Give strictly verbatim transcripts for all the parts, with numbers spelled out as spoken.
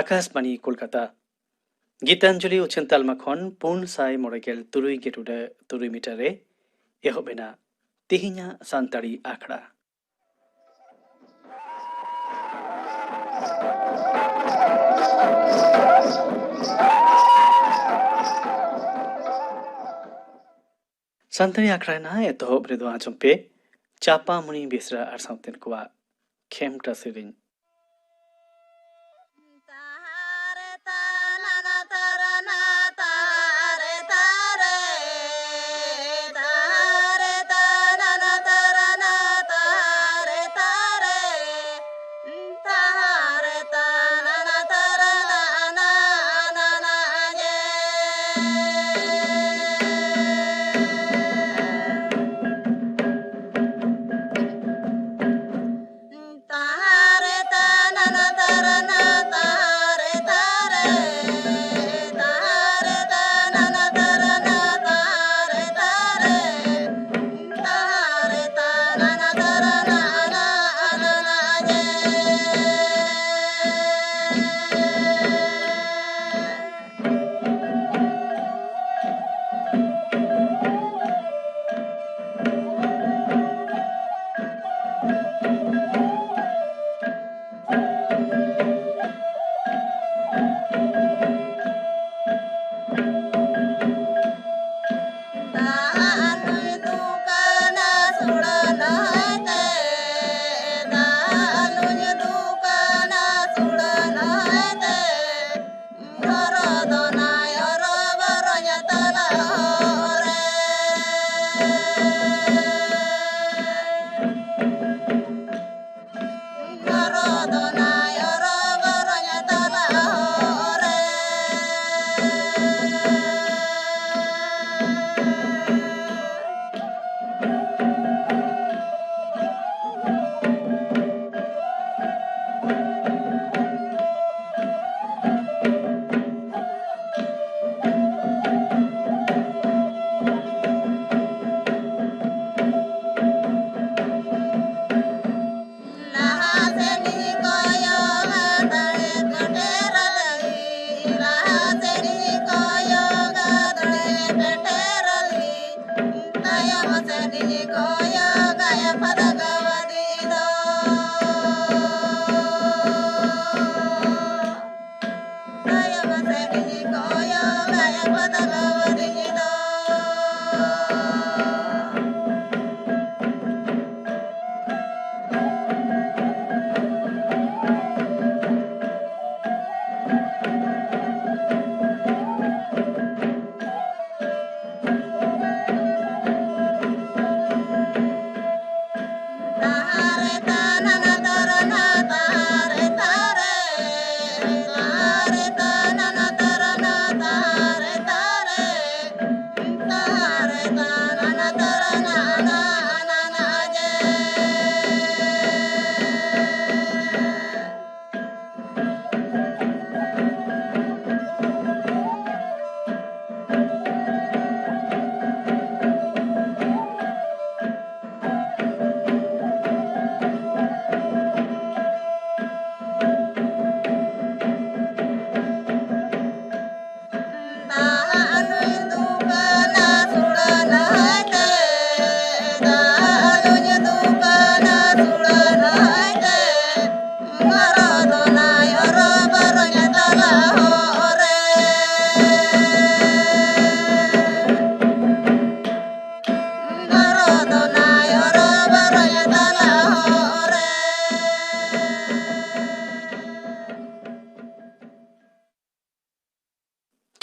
ᱟᱠᱟᱥᱵᱟᱬᱤ ᱠᱳᱞᱠᱟᱛᱟ᱾ ᱜᱤᱛᱟᱧᱡᱚᱞᱤ ᱩᱪᱷᱟᱹᱱ ᱛᱟᱞᱢᱟ ᱠᱷᱚᱱ ᱯᱩᱱ ᱥᱟᱭ ᱢᱚᱬᱮ ᱜᱮᱞ ᱛᱩᱨᱩᱭ ᱜᱮ ᱴᱩᱰᱟᱹᱜ ᱛᱩᱨᱩᱭ ᱢᱤᱴᱟᱨ ᱨᱮ ᱮᱦᱚᱵ ᱮᱱᱟ ᱛᱮᱦᱮᱧᱟᱜ ᱥᱟᱱᱛᱟᱲᱤ ᱟᱠᱷᱲᱟ᱾ ᱥᱟᱱᱛᱟᱲᱤ ᱟᱠᱷᱲᱟ ᱨᱮᱱᱟᱜ ᱮᱛᱚᱦᱚᱵ ᱨᱮᱫᱚ ᱟᱸᱡᱚᱢ ᱯᱮ ᱪᱟᱯᱟᱢᱩᱱᱤ ᱵᱮᱥᱨᱟ ᱟᱨ ᱥᱟᱶᱛᱮᱱ ᱠᱚᱣᱟᱜ ᱠᱷᱮᱢᱴᱟ ᱥᱮᱨᱮᱧ᱾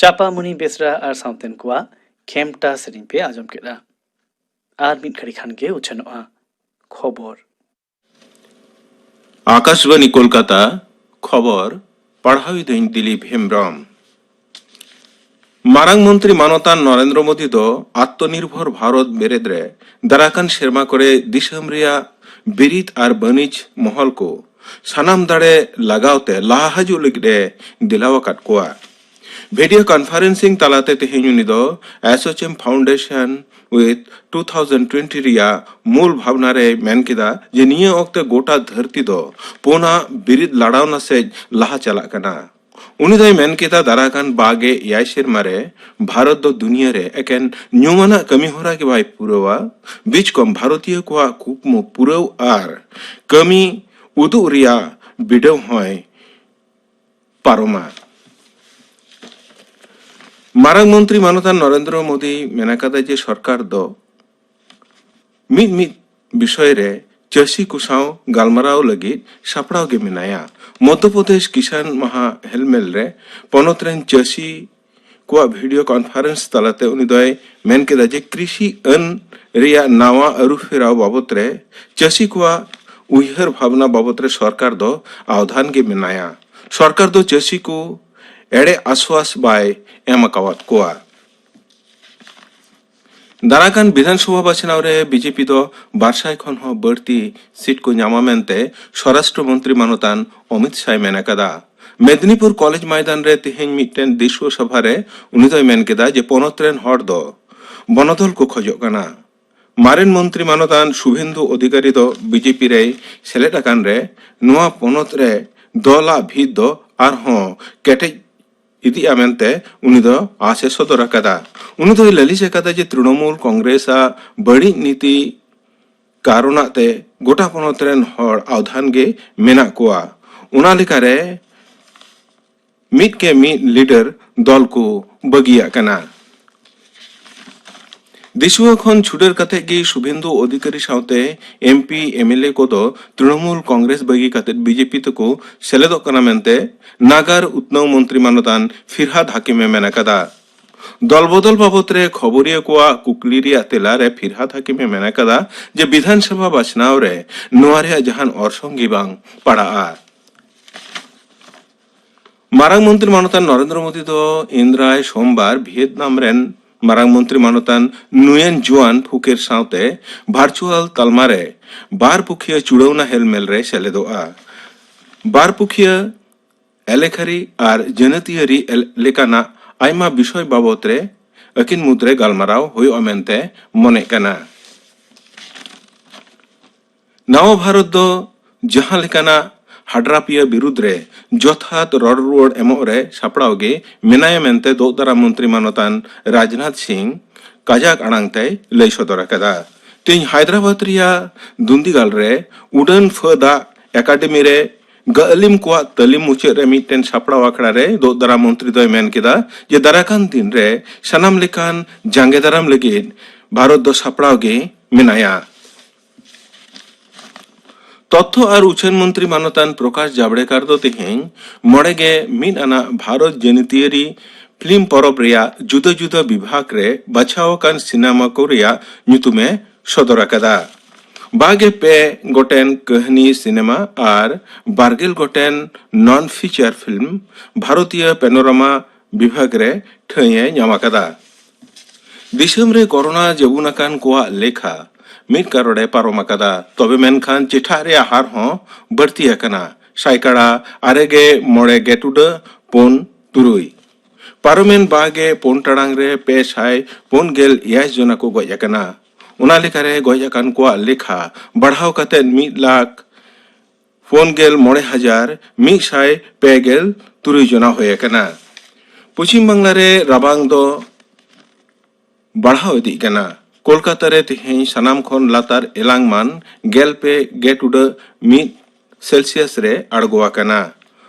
ᱪᱟᱯᱟᱢᱩᱱᱤ ᱵᱮᱥᱨᱟ ᱟᱨ ᱥᱟᱶᱛᱮᱱ ᱠᱚᱣᱟᱜ ᱠᱷᱮᱢᱴᱟ ᱥᱮᱨᱮᱧ ᱯᱮ ᱟᱸᱡᱚᱢ ᱠᱮᱫᱟ᱾ ᱟᱨ ᱢᱤᱫ ᱜᱷᱟᱹᱲᱤ ᱠᱷᱟᱱ ᱜᱮ ᱩᱪᱷᱟᱹᱱᱚᱜᱼᱟ ᱠᱷᱚᱵᱚᱨ᱾ ᱟᱠᱟᱥᱵᱟᱱᱤ ᱠᱳᱞᱠᱟᱛᱟ, ᱠᱷᱚᱵᱚᱨ ᱯᱟᱲᱦᱟᱣᱤᱫᱟᱹᱧ ᱫᱤᱞᱤᱯ ᱦᱮᱢᱵᱽᱨᱚᱢ᱾ ᱢᱟᱨᱟᱝ ᱢᱚᱱᱛᱨᱤ ᱢᱟᱱᱚᱛᱟᱱ ᱱᱚᱨᱮᱱᱫᱨᱚ ᱢᱳᱫᱤ ᱫᱚ ᱟᱛᱢᱚᱱᱤᱨᱵᱷᱚᱨ ᱵᱷᱟᱨᱚᱛ ᱵᱮᱨᱮᱫ ᱨᱮ ᱫᱟᱨᱟᱠᱟᱱ ᱥᱮᱨᱢᱟ ᱠᱚᱨᱮ ᱫᱤᱥᱚᱢ ᱨᱮᱭᱟᱜ ᱵᱤᱨᱤᱫ ᱟᱨ ᱵᱟᱹᱱᱤᱡᱽ ᱢᱚᱦᱚᱞ ᱠᱚ ᱥᱟᱱᱟᱢ ᱫᱟᱲᱮ ᱞᱟᱜᱟᱣ ᱛᱮ ᱞᱟᱦᱟ ᱦᱤᱡᱩᱜ ᱞᱟᱹᱜᱤᱫ ᱮ ᱫᱮᱞᱟᱣ ᱟᱠᱟᱫ ᱠᱚᱣᱟ᱾ ᱵᱷᱤᱰᱤᱭᱳ ᱠᱚᱱᱯᱷᱟᱨᱮᱱᱥᱤᱝ ᱛᱟᱞᱟᱛᱮ ᱛᱮᱦᱮᱧ ᱩᱱᱤ ᱫᱚ Assochem Foundation with two thousand twenty ᱨᱮᱭᱟᱜ ᱢᱩᱞ ᱵᱷᱟᱵᱽᱱᱟ ᱨᱮᱭ ᱢᱮᱱ ᱠᱮᱫᱟ ᱡᱮ ᱱᱤᱭᱟᱹ ᱚᱠᱛᱮ ᱜᱚᱴᱟ ᱫᱷᱟᱹᱨᱛᱤ ᱫᱚ ᱯᱩᱱᱟᱜ ᱵᱤᱨᱤᱫ ᱞᱟᱲᱟᱣᱱᱟ ᱥᱮᱡ ᱞᱟᱦᱟ ᱪᱟᱞᱟᱜ ᱠᱟᱱᱟ᱾ ᱩᱱᱤ ᱫᱚᱭ ᱢᱮᱱ ᱠᱮᱫᱟ, ᱫᱟᱨᱟ ᱠᱟᱱ ᱵᱟᱜᱮ ᱮᱭᱟᱭ ᱥᱮᱨᱢᱟ ᱨᱮ ᱵᱷᱟᱨᱚᱛ ᱫᱚ ᱫᱩᱱᱤᱭᱟᱹ ᱨᱮ ᱮᱠᱮᱱ ᱧᱩᱢᱟᱱᱟᱜ ᱠᱟᱹᱢᱤ ᱦᱚᱨᱟ ᱜᱮ ᱵᱟᱭ ᱯᱩᱨᱟᱹᱣᱟ, ᱵᱤᱪᱠᱚᱢ ᱵᱷᱟᱨᱚᱛᱤᱭᱟᱹ ᱠᱚᱣᱟᱜ ᱠᱩᱠᱢᱩ ᱯᱩᱨᱟᱹᱣ ᱟᱨ ᱠᱟᱹᱢᱤ ᱩᱫᱩᱜ ᱨᱮᱭᱟᱜ ᱵᱤᱰᱟᱹᱣ ᱦᱚᱸᱭ ᱯᱟᱨᱚᱢᱟ᱾ ᱢᱟᱨᱟᱝ ᱢᱚᱱᱛᱨᱤ ᱢᱟᱱᱚᱛᱟᱱ ᱱᱚᱨᱮᱱᱫᱨᱚ ᱢᱳᱫᱤ ᱢᱮᱱ ᱟᱠᱟᱫᱟ ᱡᱮ ᱥᱚᱨᱠᱟᱨ ᱫᱚ ᱢᱤᱫ ᱢᱤᱫ ᱵᱤᱥᱚᱭ ᱨᱮ ᱪᱟᱹᱥᱤ ᱠᱚ ᱥᱟᱶ ᱜᱟᱞᱢᱟᱨᱟᱣ ᱞᱟᱹᱜᱤᱫ ᱥᱟᱯᱲᱟᱣ ᱜᱮ ᱢᱮᱱᱟᱭᱟ᱾ ᱢᱚᱫᱽᱫᱷᱚ ᱯᱨᱚᱫᱮᱥ ᱠᱤᱥᱟᱱ ᱢᱟᱦᱟ ᱦᱮᱞᱢᱮᱞ ᱨᱮ ᱯᱚᱱᱚᱛ ᱨᱮᱱ ᱪᱟᱹᱥᱤ ᱠᱚᱣᱟᱜ ᱵᱷᱤᱰᱤᱭᱳ ᱠᱚᱱᱯᱷᱟᱨᱮᱱᱥ ᱛᱟᱞᱟᱛᱮ ᱩᱱᱤ ᱫᱚᱭ ᱢᱮᱱ ᱠᱮᱫᱟ ᱡᱮ ᱠᱨᱤᱥᱤ ᱟᱹᱱ ᱨᱮᱭᱟᱜ ᱱᱟᱣᱟ ᱟᱹᱨᱩ ᱯᱷᱮᱨᱟᱣ ᱵᱟᱵᱚᱛ ᱨᱮ ᱪᱟᱹᱥᱤ ᱠᱚᱣᱟᱜ ᱩᱭᱦᱟᱹᱨ ᱵᱷᱟᱵᱽᱱᱟ ᱵᱟᱵᱚᱛ ᱨᱮ ᱥᱚᱨᱠᱟᱨ ᱫᱚ ᱟᱣᱫᱷᱟᱱ ᱜᱮ ᱢᱮᱱᱟᱭᱟ᱾ ᱥᱚᱨᱠᱟᱨ ᱫᱚ ᱪᱟᱹᱥᱤ ᱠᱚ ᱮᱲᱮ ᱟᱥᱣᱟᱥ ᱵᱟᱭ ᱮᱢ ᱟᱠᱟᱣᱟᱫ ᱠᱚᱣᱟ᱾ ᱫᱟᱨᱟᱠᱟᱱ ᱵᱤᱫᱷᱟᱱᱥᱚᱵᱷᱟ ᱵᱟᱪᱷᱱᱟᱣ ᱨᱮ ᱵᱤᱡᱮᱯᱤ ᱫᱚ ᱵᱟᱨ ᱥᱟᱭ ᱠᱷᱚᱱ ᱦᱚᱸ ᱵᱟᱹᱲᱛᱤ ᱥᱤᱴ ᱠᱚ ᱧᱟᱢᱟ ᱢᱮᱱᱛᱮ ᱥᱚᱨᱟᱥᱴᱨᱚ ᱢᱚᱱᱛᱨᱤ ᱢᱟᱱᱚᱛᱟᱱ ᱚᱢᱤᱛ ᱥᱟᱭ ᱢᱮᱱ ᱟᱠᱟᱫᱟ᱾ ᱢᱮᱫᱽᱱᱤᱯᱩᱨ ᱠᱚᱞᱮᱡᱽ ᱢᱟᱭᱫᱟᱱ ᱨᱮ ᱛᱮᱦᱮᱧ ᱢᱤᱫᱴᱮᱱ ᱫᱤᱥᱩᱣᱟᱹ ᱥᱚᱵᱷᱟ ᱨᱮ ᱩᱱᱤ ᱫᱚᱭ ᱢᱮᱱ ᱠᱮᱫᱟ ᱡᱮ ᱯᱚᱱᱚᱛ ᱨᱮᱱ ᱦᱚᱲ ᱫᱚ ᱵᱚᱱᱚᱫᱚᱞ ᱠᱚ ᱠᱷᱚᱡᱚᱜ ᱠᱟᱱᱟ᱾ ᱢᱟᱨᱮᱱ ᱢᱚᱱᱛᱨᱤ ᱢᱟᱱᱚᱛᱟᱱ ᱥᱩᱵᱷᱮᱱᱫᱩ ᱚᱫᱷᱤᱠᱟᱨᱤ ᱫᱚ ᱵᱤᱡᱮᱯᱤ ᱨᱮᱭ ᱥᱮᱞᱮᱫ ᱟᱠᱟᱱ ᱨᱮ ᱱᱚᱣᱟ ᱯᱚᱱᱚᱛ ᱨᱮ ᱫᱚᱞᱟᱜ ᱵᱷᱤᱛ ᱫᱚ ᱟᱨᱦᱚᱸ ᱠᱮᱴᱮᱡ ᱤᱫᱤᱜᱼᱟ ᱢᱮᱱᱛᱮ ᱩᱱᱤ ᱫᱚ ᱟᱸᱥ ᱮ ᱥᱚᱫᱚᱨ ᱟᱠᱟᱫᱟ᱾ ᱩᱱᱤ ᱫᱚᱭ ᱞᱟᱹᱞᱤᱥ ᱟᱠᱟᱫᱟ ᱡᱮ ᱛᱨᱤᱱᱚᱢᱩᱞ ᱠᱚᱝᱜᱨᱮᱥ ᱟᱜ ᱵᱟᱹᱲᱤᱡ ᱱᱤᱛᱤ ᱠᱟᱨᱚᱱᱟᱜ ᱛᱮ ᱜᱚᱴᱟ ᱯᱚᱱᱚᱛ ᱨᱮᱱ ᱦᱚᱲ ᱟᱣᱫᱷᱟᱱ ᱜᱮ ᱢᱮᱱᱟᱜ ᱠᱚᱣᱟ᱾ ᱚᱱᱟ ᱞᱮᱠᱟᱨᱮ ᱢᱤᱫ ᱠᱮ ᱢᱤᱫ ᱞᱤᱰᱟᱨ ᱫᱚᱞ ᱠᱚ ᱵᱟᱹᱜᱤᱭᱟᱜ ᱠᱟᱱᱟ᱾ ᱫᱤᱥᱩᱣᱟ ᱠᱷᱚᱱ ᱪᱷᱩᱰᱟᱹᱨ ᱠᱟᱛᱮ ᱜᱮ ᱥᱩᱵᱷᱮᱱᱫᱩ ᱚᱫᱷᱤᱠᱟᱨᱤ ᱥᱟᱶᱛᱮ M P, M L A ᱠᱚᱫᱚ ᱛᱨᱤᱱᱚᱢᱩᱞ ᱠᱚᱝᱜᱨᱮᱥ ᱵᱟᱹᱜᱤ ᱠᱟᱛᱮ ᱵᱤ ᱡᱮ ᱯᱤ ᱛᱮᱠᱚ ᱥᱮᱞᱮᱫᱚᱜ ᱠᱟᱱᱟ ᱢᱮᱱᱛᱮ ᱱᱟᱜᱟᱨ ᱩᱛᱱᱟᱹᱣ ᱢᱚᱱᱛᱨᱤ ᱢᱟᱱᱚᱛᱟᱱ ᱯᱷᱤᱨᱦᱟᱫ ᱦᱟᱠᱤᱢ ᱮ ᱢᱮᱱ ᱟᱠᱟᱫᱟ᱾ ᱫᱚᱞ ᱵᱚᱫᱚᱞ ᱵᱟᱵᱚᱛ ᱨᱮ ᱠᱷᱚᱵᱚᱨᱤᱭᱟᱹ ᱠᱚᱣᱟᱜ ᱠᱩᱠᱞᱤ ᱨᱮᱭᱟᱜ ᱛᱮᱞᱟ ᱨᱮ ᱯᱷᱤᱨᱦᱟᱫ ᱦᱟᱠᱤᱢ ᱮ ᱢᱮᱱ ᱟᱠᱟᱫᱟ ᱡᱮ ᱵᱤᱫᱷᱟᱱ ᱥᱚᱵᱷᱟ ᱵᱟᱪᱷᱱᱟᱣ ᱨᱮ ᱱᱚᱣᱟ ᱨᱮᱭᱟᱜ ᱡᱟᱦᱟᱱ ᱚᱨᱥᱚᱝ ᱜᱮ ᱵᱟᱝ ᱯᱟᱲᱟᱜᱼᱟ᱾ ᱢᱟᱨᱟᱝ ᱢᱚᱱᱛᱨᱤ ᱢᱟᱱᱚᱛᱟᱱ ᱱᱚᱨᱮᱱᱫᱨᱚ ᱢᱳᱫᱤ ᱫᱚ ᱮᱱᱫᱨᱟᱭ ᱥᱳᱢᱵᱟᱨ ᱵᱷᱤᱭᱮᱛᱱᱟᱢ ᱨᱮᱱ ᱢᱟᱨᱟᱝ ᱢᱚᱱᱛᱨᱤ ᱢᱟᱱᱚᱛᱟᱱ ᱱᱩᱭᱮᱱ ᱡᱩᱣᱟᱱ ᱯᱷᱩᱠᱮᱨ ᱥᱟᱶᱛᱮ ᱵᱷᱟᱨᱪᱩᱣᱟᱞ ᱛᱟᱞᱢᱟ ᱨᱮ ᱵᱟᱨ ᱯᱩᱠᱷᱤᱭᱟᱹ ᱪᱩᱲᱟᱹᱣᱱᱟ ᱦᱮᱞᱢᱮᱞ ᱨᱮ ᱥᱮᱞᱮᱫᱚᱜᱼᱟ᱾ ᱵᱟᱨ ᱯᱩᱠᱷᱤᱭᱟᱹ ᱮᱞᱮᱠᱷᱟᱨᱤ ᱟᱨ ᱡᱟᱹᱱᱟᱹᱛᱤᱭᱟᱹᱨᱤ ᱮᱞ-, ᱞᱮᱠᱟᱱᱟᱜ ᱟᱭᱢᱟ ᱵᱤᱥᱚᱭ ᱵᱟᱵᱚᱛ ᱨᱮ ᱟᱹᱠᱤᱱ ᱢᱩᱫᱽᱨᱮ ᱜᱟᱞᱢᱟᱨᱟᱣ ᱦᱩᱭᱩᱜᱼᱟ ᱢᱮᱱᱛᱮ ᱢᱚᱱᱮᱜ ᱠᱟᱱᱟ᱾ ᱱᱟᱣᱟ ᱵᱷᱟᱨᱚᱛ ᱫᱚ ᱡᱟᱦᱟᱸ ᱞᱮᱠᱟᱱᱟᱜ ᱦᱟᱰᱨᱟᱯᱤᱭᱟᱹ ᱵᱤᱨᱩᱫᱽ ᱨᱮ ᱡᱚᱛᱷᱟᱛ ᱨᱚᱲ ᱨᱩᱣᱟᱹᱲ ᱮᱢᱚᱜ ᱨᱮ ᱥᱟᱯᱲᱟᱣ ᱜᱮ ᱢᱮᱱᱟᱭᱟ ᱢᱮᱱᱛᱮ ᱫᱚᱜ ᱫᱟᱨᱟᱢ ᱢᱚᱱᱛᱨᱤ ᱢᱟᱱᱚᱛᱟᱱ ᱨᱟᱡᱽᱱᱟᱛᱷ ᱥᱤᱝ ᱠᱟᱡᱟᱠ ᱟᱲᱟᱝ ᱛᱮᱭ ᱞᱟᱹᱭ ᱥᱚᱫᱚᱨ ᱟᱠᱟᱫᱟ᱾ ᱛᱮᱦᱮᱧ ᱦᱟᱭᱫᱨᱟᱵᱟᱫᱽ ᱨᱮᱭᱟᱜ ᱫᱩᱱᱫᱤᱜᱟᱞ ᱨᱮ ᱩᱰᱟᱹᱱ ᱯᱷᱟᱹᱫᱟᱜ ᱮᱠᱟᱰᱮᱢᱤ ᱨᱮ ᱜᱟᱹᱞᱤᱢ ᱠᱚᱣᱟᱜ ᱛᱟᱹᱞᱤᱢ ᱢᱩᱪᱟᱹᱫ ᱨᱮ ᱢᱤᱫᱴᱮᱱ ᱥᱟᱯᱲᱟᱣ ᱟᱠᱷᱲᱟ ᱨᱮ ᱫᱚᱜ ᱫᱟᱨᱟᱢ ᱢᱚᱱᱛᱨᱤ ᱫᱚᱭ ᱢᱮᱱ ᱠᱮᱫᱟ ᱡᱮ ᱫᱟᱨᱟᱠᱟᱱ ᱫᱤᱱ ᱨᱮ ᱥᱟᱱᱟᱢ ᱞᱮᱠᱟᱱ ᱡᱟᱸᱜᱮ ᱫᱟᱨᱟᱢ ᱞᱟᱹᱜᱤᱫ ᱵᱷᱟᱨᱚᱛ ᱫᱚ ᱥᱟᱯᱲᱟᱣ ᱜᱮ ᱢᱮᱱᱟᱭᱟ᱾ ᱛᱚᱛᱛᱷᱚ ᱟᱨ ᱩᱪᱷᱟᱹᱱ ᱢᱚᱱᱛᱨᱤ ᱢᱟᱱᱚᱛᱟᱱ ᱯᱨᱚᱠᱟᱥ ᱡᱟᱵᱲᱮᱠᱟᱨ ᱫᱚ ᱛᱮᱦᱮᱧ ᱢᱚᱬᱮ ᱜᱮ ᱢᱤᱫ ᱟᱱᱟᱜ ᱵᱷᱟᱨᱚᱛ ᱡᱟᱹᱱᱤᱛᱤᱭᱟᱹᱨᱤ ᱯᱷᱤᱞᱢ ᱯᱚᱨᱚᱵᱽ ᱨᱮᱭᱟᱜ ᱡᱩᱫᱟᱹ ᱡᱩᱫᱟᱹ ᱵᱤᱵᱷᱟᱜᱽ ᱨᱮ ᱵᱟᱪᱷᱟᱣ ᱟᱠᱟᱱ ᱥᱤᱱᱮᱢᱟ ᱠᱚ ᱨᱮᱭᱟᱜ ᱧᱩᱛᱩᱢ ᱮ ᱥᱚᱫᱚᱨ ᱟᱠᱟᱫᱟ᱾ ᱵᱟᱜᱮ ᱯᱮ ᱜᱚᱴᱮᱱ ᱠᱟᱹᱦᱱᱤ ᱥᱤᱱᱮᱢᱟ ᱟᱨ ᱵᱟᱨᱜᱮᱞ ᱜᱚᱴᱮᱱ ᱱᱚᱱ ᱯᱷᱤᱪᱟᱨ ᱯᱷᱤᱞᱢ ᱵᱷᱟᱨᱚᱛᱤᱭᱚ ᱯᱮᱱᱳᱨᱟᱢᱟ ᱵᱤᱵᱷᱟᱜᱽ ᱨᱮ ᱴᱷᱟᱹᱭ ᱮ ᱧᱟᱢ ᱟᱠᱟᱫᱟ᱾ ᱫᱤᱥᱚᱢ ᱨᱮ ᱠᱳᱨᱳᱱᱟ ᱡᱟᱹᱵᱩᱱ ᱟᱠᱟᱱ ᱠᱚᱣᱟᱜ ᱞᱮᱠᱷᱟ ᱢᱤᱫ ᱠᱟᱨᱚᱲ ᱮ ᱯᱟᱨᱚᱢ ᱟᱠᱟᱫᱟ, ᱛᱚᱵᱮ ᱢᱮᱱᱠᱷᱟᱱ ᱪᱮᱴᱷᱟᱜ ᱨᱮᱭᱟᱜ ᱦᱟᱨ ᱦᱚᱸ ᱵᱟᱹᱲᱛᱤ ᱟᱠᱟᱱᱟ, ᱥᱟᱭᱠᱟᱲᱟ ᱟᱨᱮ ᱜᱮ ᱢᱚᱬᱮ ᱜᱮ ᱴᱩᱰᱟᱹ ᱯᱩᱱ ᱛᱩᱨᱩᱭ᱾ ᱯᱟᱨᱚᱢᱮᱱ ᱵᱟᱜᱮ ᱯᱩᱱ ᱴᱟᱲᱟᱝ ᱨᱮ ᱯᱮ ᱥᱟᱭ ᱯᱩᱱ ᱜᱮᱞ ᱮᱭᱟᱭ ᱡᱚᱱᱟ ᱠᱚ ᱜᱚᱡ ᱟᱠᱟᱱᱟ᱾ ᱚᱱᱟ ᱞᱮᱠᱟᱨᱮ ᱜᱚᱡ ᱟᱠᱟᱱ ᱠᱚᱣᱟᱜ ᱞᱮᱠᱷᱟ ᱵᱟᱲᱦᱟᱣ ᱠᱟᱛᱮ ᱢᱤᱫ ᱞᱟᱠᱷ ᱯᱩᱱ ᱜᱮᱞ ᱢᱚᱬᱮ ᱦᱟᱡᱟᱨ ᱢᱤᱫ ᱥᱟᱭ ᱯᱮ ᱜᱮᱞ ᱛᱩᱨᱩᱭ ᱡᱚᱱᱟ ᱦᱩᱭ ᱟᱠᱟᱱᱟ᱾ ᱯᱚᱪᱷᱤᱢ ᱵᱟᱝᱞᱟ ᱨᱮ ᱨᱟᱵᱟᱝ ᱫᱚ ᱵᱟᱲᱦᱟᱣ ᱤᱫᱤᱜ ᱠᱟᱱᱟ᱾ ᱠᱳᱞᱠᱟᱛᱟ ᱨᱮ ᱛᱮᱦᱮᱧ ᱥᱟᱱᱟᱢ ᱠᱷᱚᱱ ᱞᱟᱛᱟᱨ ᱮᱞᱟᱝ ᱢᱟᱱ ᱜᱮᱞ ᱯᱮ ᱜᱮ ᱴᱩᱰᱟᱹ ᱢᱤᱫ ᱥᱮᱞᱥᱤᱭᱟᱥ ᱨᱮ ᱟᱬᱜᱚ ᱟᱠᱟᱱᱟ᱾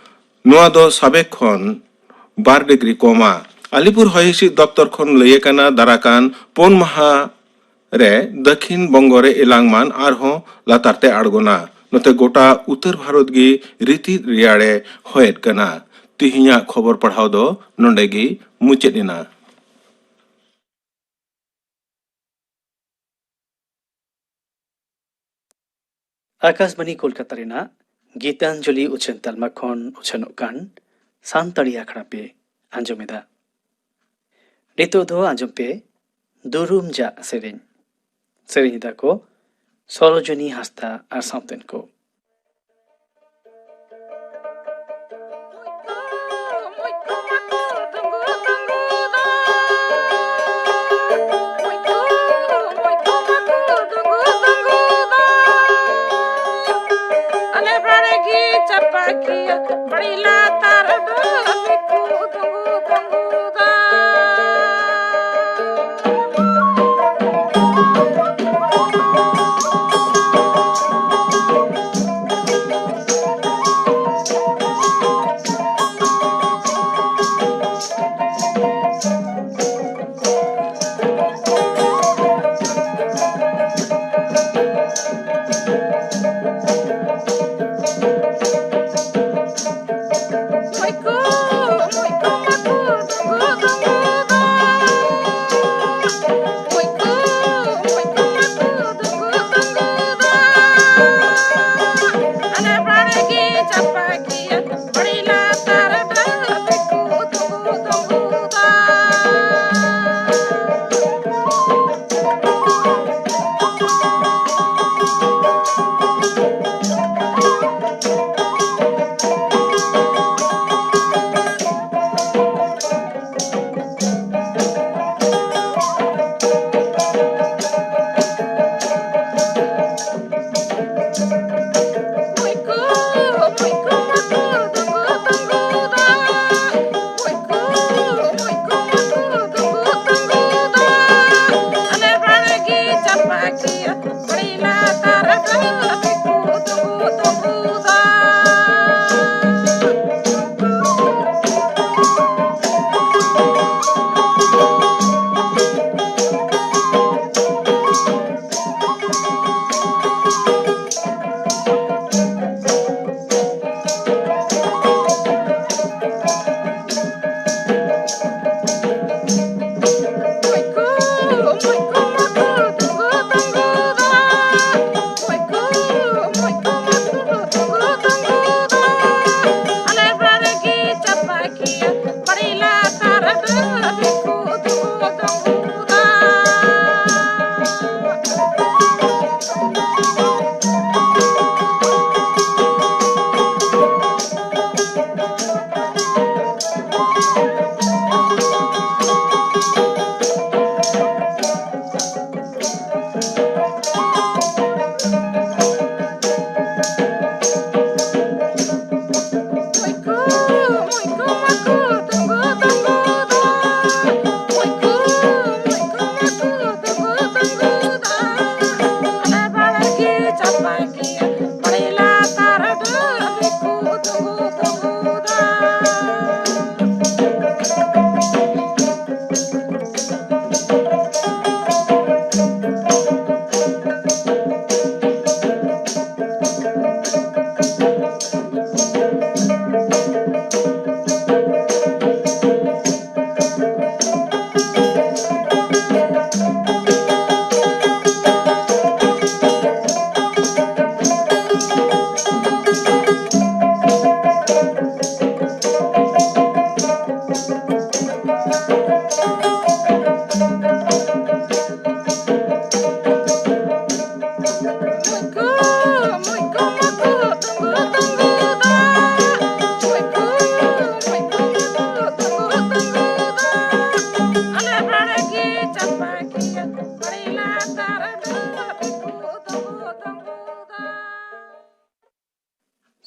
ᱱᱚᱣᱟ ᱫᱚ ᱥᱟᱵᱮᱠ ᱠᱷᱚᱱ ᱵᱟᱨ ᱰᱤᱜᱽᱨᱤ ᱠᱚᱢᱟ᱾ ᱟᱞᱤᱯᱩᱨ ᱦᱚᱭ ᱦᱤᱸᱥᱤᱫ ᱫᱚᱯᱛᱚᱨ ᱠᱷᱚᱱ ᱞᱟᱹᱭ ᱟᱠᱟᱱᱟ, ᱫᱟᱨᱟᱠᱟᱱ ᱯᱩᱱ ᱢᱟᱦᱟ ᱨᱮ ᱫᱟᱹᱠᱷᱤᱱ ᱵᱚᱝᱜᱚ ᱨᱮ ᱮᱞᱟᱝᱢᱟᱱ ᱟᱨᱦᱚᱸ ᱞᱟᱛᱟᱨ ᱛᱮ ᱟᱬᱜᱚᱱᱟ᱾ ᱱᱚᱛᱮ ᱜᱚᱴᱟ ᱩᱛᱛᱚᱨ ᱵᱷᱟᱨᱚᱛ ᱜᱮ ᱨᱤᱛᱤᱫ ᱨᱮᱭᱟᱲᱮ ᱦᱚᱭᱮᱫ ᱠᱟᱱᱟ᱾ ᱛᱤᱦᱤᱧᱟᱜ ᱠᱷᱚᱵᱚᱨ ᱯᱟᱲᱦᱟᱣ ᱫᱚ ᱱᱚᱰᱮ ᱜᱮ ᱢᱩᱪᱟᱹᱫ ᱮᱱᱟ᱾ ᱟᱠᱟᱥᱵᱟᱱᱤ ᱠᱳᱞᱠᱟᱛᱟ ᱨᱮᱱᱟᱜ ᱜᱤᱛᱟᱧᱡᱚᱞᱤ ᱩᱪᱷᱟᱹᱱ ᱛᱟᱞᱢᱟ ᱠᱷᱚᱱ ᱩᱪᱷᱟᱹᱱᱚᱜ ᱠᱟᱱ ᱥᱟᱱᱛᱟᱲᱤ ᱟᱠᱷᱲᱟ ᱯᱮ ᱟᱸᱡᱚᱢ ᱮᱫᱟ᱾ ᱱᱤᱛᱚᱜ ᱫᱚ ᱟᱸᱡᱚᱢ ᱯᱮ ᱫᱩᱨᱩᱢ ᱡᱟᱜ ᱥᱮᱨᱮᱧ᱾ ᱥᱮᱨᱮᱧ ᱮᱫᱟ ᱠᱚ ᱥᱚᱨᱳᱡᱚᱱᱤ ᱦᱟᱸᱥᱫᱟ ᱟᱨ ᱥᱟᱶᱛᱮᱱ ᱠᱚ᱾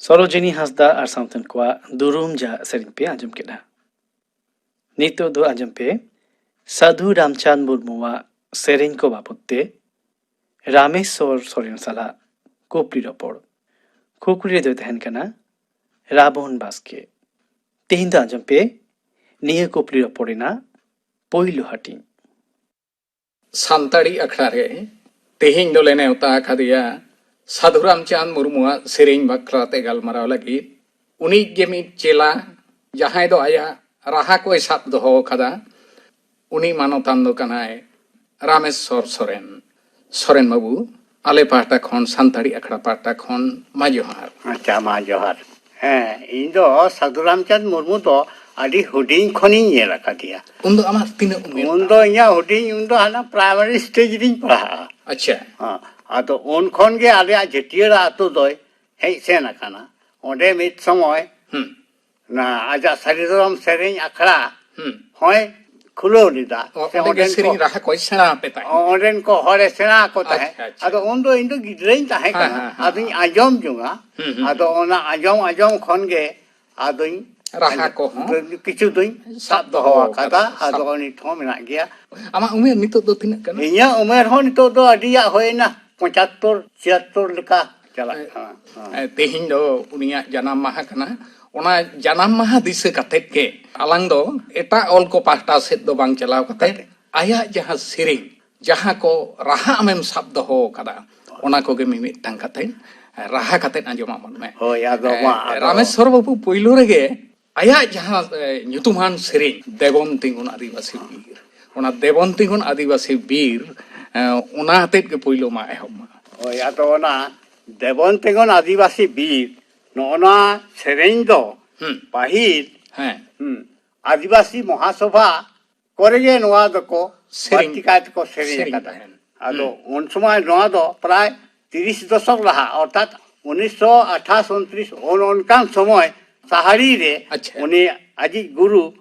ᱥᱚᱨᱳᱡᱤᱱᱤ ᱦᱟᱸᱥᱫᱟ ᱟᱨ ᱥᱟᱶᱛᱮᱱ ᱠᱚᱣᱟᱜ ᱫᱩᱨᱩᱢ ᱡᱷᱟᱜ ᱥᱮᱨᱮᱧ ᱯᱮ ᱟᱸᱡᱚᱢ ᱠᱮᱫᱟ᱾ ᱱᱤᱛᱚᱜ ᱫᱚ ᱟᱸᱡᱚᱢ ᱯᱮ ᱥᱟᱹᱫᱷᱩ ᱨᱟᱢᱪᱟᱸᱫᱽ ᱢᱩᱨᱢᱩᱣᱟᱜ ᱥᱮᱨᱮᱧ ᱠᱚ ᱵᱟᱵᱚᱫ ᱛᱮ ᱨᱟᱢᱮᱥᱣᱚᱨ ᱥᱚᱨᱮᱱ ᱥᱟᱞᱟᱜ ᱠᱩᱠᱞᱤ ᱨᱚᱯᱚᱲ᱾ ᱠᱩᱠᱞᱤ ᱨᱮᱫᱚᱭ ᱛᱟᱦᱮᱱ ᱠᱟᱱᱟ ᱨᱟᱵᱚᱱ ᱵᱟᱥᱠᱮ᱾ ᱛᱮᱦᱮᱧ ᱫᱚ ᱟᱸᱡᱚᱢ ᱯᱮ ᱱᱤᱭᱟᱹ ᱠᱩᱠᱞᱤ ᱨᱚᱯᱚᱲ ᱨᱮᱱᱟᱜ ᱯᱳᱭᱞᱳ ᱦᱟᱹᱴᱤᱧ᱾ ᱥᱟᱱᱛᱟᱲᱤ ᱟᱠᱷᱲᱟ ᱨᱮ ᱛᱮᱦᱮᱧ ᱫᱚᱞᱮ ᱱᱮᱣᱛᱟ ᱟᱠᱟᱫᱮᱭᱟ ᱥᱟᱹᱫᱷᱩ ᱨᱟᱢᱪᱟᱸᱫᱽ ᱢᱩᱨᱢᱩᱣᱟᱜ ᱥᱮᱨᱮᱧ ᱵᱟᱠᱷᱨᱟ ᱛᱮ ᱜᱟᱞᱢᱟᱨᱟᱣ ᱞᱟᱹᱜᱤᱫ᱾ ᱩᱱᱤ ᱜᱮ ᱢᱤᱫ ᱪᱮᱞᱟ, ᱡᱟᱦᱟᱸᱭ ᱫᱚ ᱟᱭᱟᱜ ᱨᱟᱦᱟ ᱠᱚᱭ ᱥᱟᱵ ᱫᱚᱦᱚ ᱟᱠᱟᱫᱟ᱾ ᱩᱱᱤ ᱢᱟᱱᱚᱛᱟᱱ ᱫᱚ ᱠᱟᱱᱟᱭ ᱨᱟᱢᱮᱥᱣᱚᱨ ᱥᱚᱨᱮᱱ᱾ ᱥᱚᱨᱮᱱ ᱵᱟᱹᱵᱩ, ᱟᱞᱮ ᱯᱟᱦᱴᱟ ᱠᱷᱚᱱ, ᱥᱟᱱᱛᱟᱲᱤ ᱟᱠᱷᱲᱟ ᱯᱟᱦᱴᱟ ᱠᱷᱚᱱ ᱢᱟ ᱡᱚᱦᱟᱨ᱾ ᱟᱪᱪᱷᱟ, ᱢᱟ ᱡᱚᱦᱟᱨ᱾ ᱦᱮᱸ, ᱤᱧ ᱫᱚ ᱥᱟᱹᱫᱷᱩ ᱨᱟᱢᱪᱟᱸᱫᱽ ᱢᱩᱨᱢᱩ ᱫᱚ ᱟᱹᱰᱤ ᱦᱩᱰᱤᱧ ᱠᱷᱚᱱᱤᱧ ᱧᱮᱞ ᱟᱠᱟᱫᱮᱭᱟ᱾ ᱩᱱ ᱫᱚ ᱟᱢᱟᱜ ᱛᱤᱱᱟᱹᱜ ᱩᱢᱮᱨ ᱩᱱ ᱛᱟᱢ? ᱫᱚ ᱤᱧᱟᱹᱜ ᱦᱩᱰᱤᱧ, ᱩᱱ ᱫᱚ ᱦᱟᱱᱟ ᱯᱨᱟᱭᱢᱟᱨᱤ ᱥᱴᱮᱡᱽ ᱨᱤᱧ ᱯᱟᱲᱦᱟᱜᱼᱟ᱾ ᱟᱪᱪᱷᱟ᱾ ᱦᱮᱸ, ᱟᱫᱚ ᱩᱱ ᱠᱷᱚᱱ ᱜᱮ ᱟᱞᱮᱭᱟᱜ ᱡᱟᱹᱛᱤᱭᱟᱹᱲᱟ ᱟᱹᱛᱩ ᱫᱚᱭ ᱦᱮᱡ ᱥᱮᱱ ᱟᱠᱟᱱᱟ᱾ ᱚᱸᱰᱮ ᱢᱤᱫ ᱥᱚᱢᱚᱭ ᱦᱩᱸ᱾ ᱚᱱᱟ ᱟᱡᱟᱜ ᱥᱟᱹᱨᱤ ᱫᱷᱚᱨᱚᱢ ᱥᱮᱨᱮᱧ ᱟᱠᱷᱲᱟ ᱦᱩᱸ᱾ ᱦᱚᱸᱭ ᱠᱷᱩᱞᱟᱹᱣ ᱞᱮᱫᱟ᱾ ᱚ, ᱥᱮ ᱚᱸᱰᱮ ᱜᱮ ᱚᱸᱰᱮᱱ ᱥᱮᱨᱮᱧ ᱠᱚ, ᱨᱟᱦᱟ ᱠᱚᱭ ᱥᱮᱬᱟ ᱟᱯᱮ ᱛᱟᱦᱮᱸᱫ? ᱚᱸᱰᱮᱱ ᱠᱚ ᱦᱚᱲᱮ ᱥᱮᱬᱟ ᱟᱠᱚ ᱛᱟᱦᱮᱸᱫ᱾ ᱟᱪᱪᱷᱟ, ᱟᱪᱪᱷᱟ᱾ ᱟᱫᱚ ᱩᱱ ᱫᱚ ᱤᱧ ᱫᱚ ᱜᱤᱫᱽᱨᱟᱹᱧ ᱛᱟᱦᱮᱸ ᱦᱮᱸ, ᱠᱟᱱᱟ᱾ ᱦᱮᱸ, ᱦᱮᱸ, ᱟᱫᱚᱧ ᱦᱮᱸ᱾ ᱟᱸᱡᱚᱢ ᱡᱚᱝᱟ᱾ ᱦᱩᱸ, ᱦᱩᱸ, ᱟᱫᱚ ᱦᱩᱸ᱾ ᱚᱱᱟ ᱟᱸᱡᱚᱢ ᱟᱸᱡᱚᱢ ᱠᱷᱚᱱ ᱜᱮ ᱟᱫᱚᱧ ᱨᱟᱦᱟ ᱠᱚᱦᱚᱸ ᱠᱤᱪᱷᱩ ᱫᱚᱧ ᱥᱟᱵ ᱥᱟᱵ ᱫᱚᱦᱚ ᱫᱚᱦᱚ ᱟᱠᱟᱫᱟ᱾ ᱟᱠᱟᱫᱟ᱾ ᱟᱫᱚ ᱥᱟᱵ ᱱᱤᱛ ᱦᱚᱸ ᱢᱮᱱᱟᱜ ᱜᱮᱭᱟ᱾ ᱟᱢᱟᱜ ᱩᱢᱮᱨ ᱱᱤᱛᱚᱜ ᱫᱚ ᱛᱤᱱᱟᱹᱜ ᱠᱟᱱᱟ? ᱤᱧᱟᱹᱜ ᱩᱢᱮᱨ ᱦᱚᱸ ᱱᱤᱛᱚᱜ ᱫᱚ ᱟᱹᱰᱤᱭᱟᱜ ᱦᱩᱭᱮᱱᱟ, ᱯᱚᱸᱪᱟᱛᱛᱳᱨ, ᱪᱷᱤᱭᱟᱛᱛᱳᱨ ᱞᱮᱠᱟ᱾ ᱪᱟᱞᱟᱜ ᱠᱟᱱᱟ᱾ ᱦᱮᱸ᱾ ᱮ, ᱛᱮᱦᱮᱧ ᱫᱚ ᱩᱱᱤᱭᱟᱜ ᱡᱟᱱᱟᱢ ᱢᱟᱦᱟ ᱠᱟᱱᱟ᱾ ᱚᱱᱟ ᱡᱟᱱᱟᱢ ᱢᱟᱦᱟ ᱫᱤᱥᱟᱹ ᱠᱟᱛᱮᱫ ᱜᱮ ᱟᱞᱟᱝ ᱫᱚ ᱮᱴᱟᱜ ᱚᱞ ᱠᱚ ᱯᱟᱦᱴᱟ ᱥᱮᱫ ᱫᱚ ᱵᱟᱝ ᱪᱟᱞᱟᱣ ᱠᱟᱛᱮᱫ, ᱠᱟᱛᱮᱫ᱾ ᱟᱭᱟᱜ ᱡᱟᱦᱟᱸ ᱥᱮᱨᱮᱧ, ᱡᱟᱦᱟᱸ ᱠᱚ ᱨᱟᱦᱟ ᱟᱢᱮᱢ ᱥᱟᱵ ᱫᱚᱦᱚ ᱟᱠᱟᱫᱟ, ᱚᱱᱟ ᱠᱚᱜᱮ ᱢᱤᱢᱤᱫᱴᱟᱝ ᱠᱟᱛᱮᱫ ᱨᱟᱦᱟ ᱠᱟᱛᱮᱫ ᱟᱸᱡᱚᱢ ᱟᱵᱚᱱ ᱢᱮ᱾ ᱦᱳᱭ, ᱟᱫᱚ ᱮ, ᱢᱟ, ᱟᱫᱚ ᱨᱟᱢᱮᱥᱣᱚᱨ ᱵᱟᱹᱵᱩ, ᱯᱳᱭᱞᱳ ᱨᱮᱜᱮ ᱟᱭᱟᱜ ᱡᱟᱦᱟᱸ, ᱮ, ᱧᱩᱛᱩᱢᱟᱱ ᱥᱮᱨᱮᱧ, ᱫᱮᱵᱚᱱ ᱛᱤᱸᱜᱩᱱ ᱟᱹᱫᱤᱵᱟᱹᱥᱤ ᱵᱤᱨ, ᱚᱱᱟ ᱫᱮᱵᱚᱱ ᱛᱤᱸᱜᱩᱱ ᱟᱹᱫᱤᱵᱟᱹᱥᱤ ᱵᱤᱨ, ᱮ, ᱚᱱᱟ ᱟᱛᱮᱫ ᱜᱮ ᱯᱳᱭᱞᱳ ᱢᱟ ᱮᱦᱚᱵ ᱢᱟ᱾ ᱦᱳᱭ, ᱟᱫᱚ ᱚᱱᱟ ᱫᱮᱵᱚᱱ ᱛᱤᱸᱜᱩᱱ ᱟᱹᱫᱤᱵᱟᱹᱥᱤ ᱵᱤᱨ, ᱱᱚᱜᱼᱚ ᱱᱚᱣᱟ ᱥᱮᱨᱮᱧ ᱫᱚ ᱦᱩᱸ᱾ ᱯᱟᱹᱦᱤᱞ, ᱦᱮᱸ᱾ ᱦᱩᱸ, ᱟᱹᱫᱤᱵᱟᱹᱥᱤ ᱢᱚᱦᱟᱥᱚᱵᱷᱟ ᱠᱚᱨᱮ ᱜᱮ ᱱᱚᱣᱟ ᱫᱚᱠᱚ ᱥᱮᱨᱮᱧ, ᱵᱟᱹᱲᱛᱤ ᱠᱟᱭ ᱛᱮᱠᱚ ᱥᱮᱨᱮᱧ ᱥᱮᱨᱮᱧ ᱟᱠᱟᱫᱟ᱾ ᱛᱟᱦᱮᱸᱱ᱾ ᱟᱫᱚ ᱦᱩᱸ᱾ ᱩᱱ ᱥᱚᱢᱚᱭ ᱱᱚᱣᱟ ᱫᱚ ᱯᱨᱟᱭ ᱛᱤᱨᱤᱥ ᱫᱚᱥᱚᱠ ᱞᱟᱦᱟ, ᱚᱨᱛᱷᱟᱛ ᱩᱱᱤᱥᱥᱚ ᱟᱴᱷᱟᱥ ᱩᱱᱛᱨᱤᱥ, ᱚᱱ ᱚᱱᱠᱟᱱ ᱥᱚᱢᱚᱭ ᱥᱟᱦᱟᱲᱤ ᱨᱮ ᱟᱪᱪᱷᱟ᱾ ᱩᱱᱤ ᱟᱡᱤᱡ ᱜᱩᱨᱩ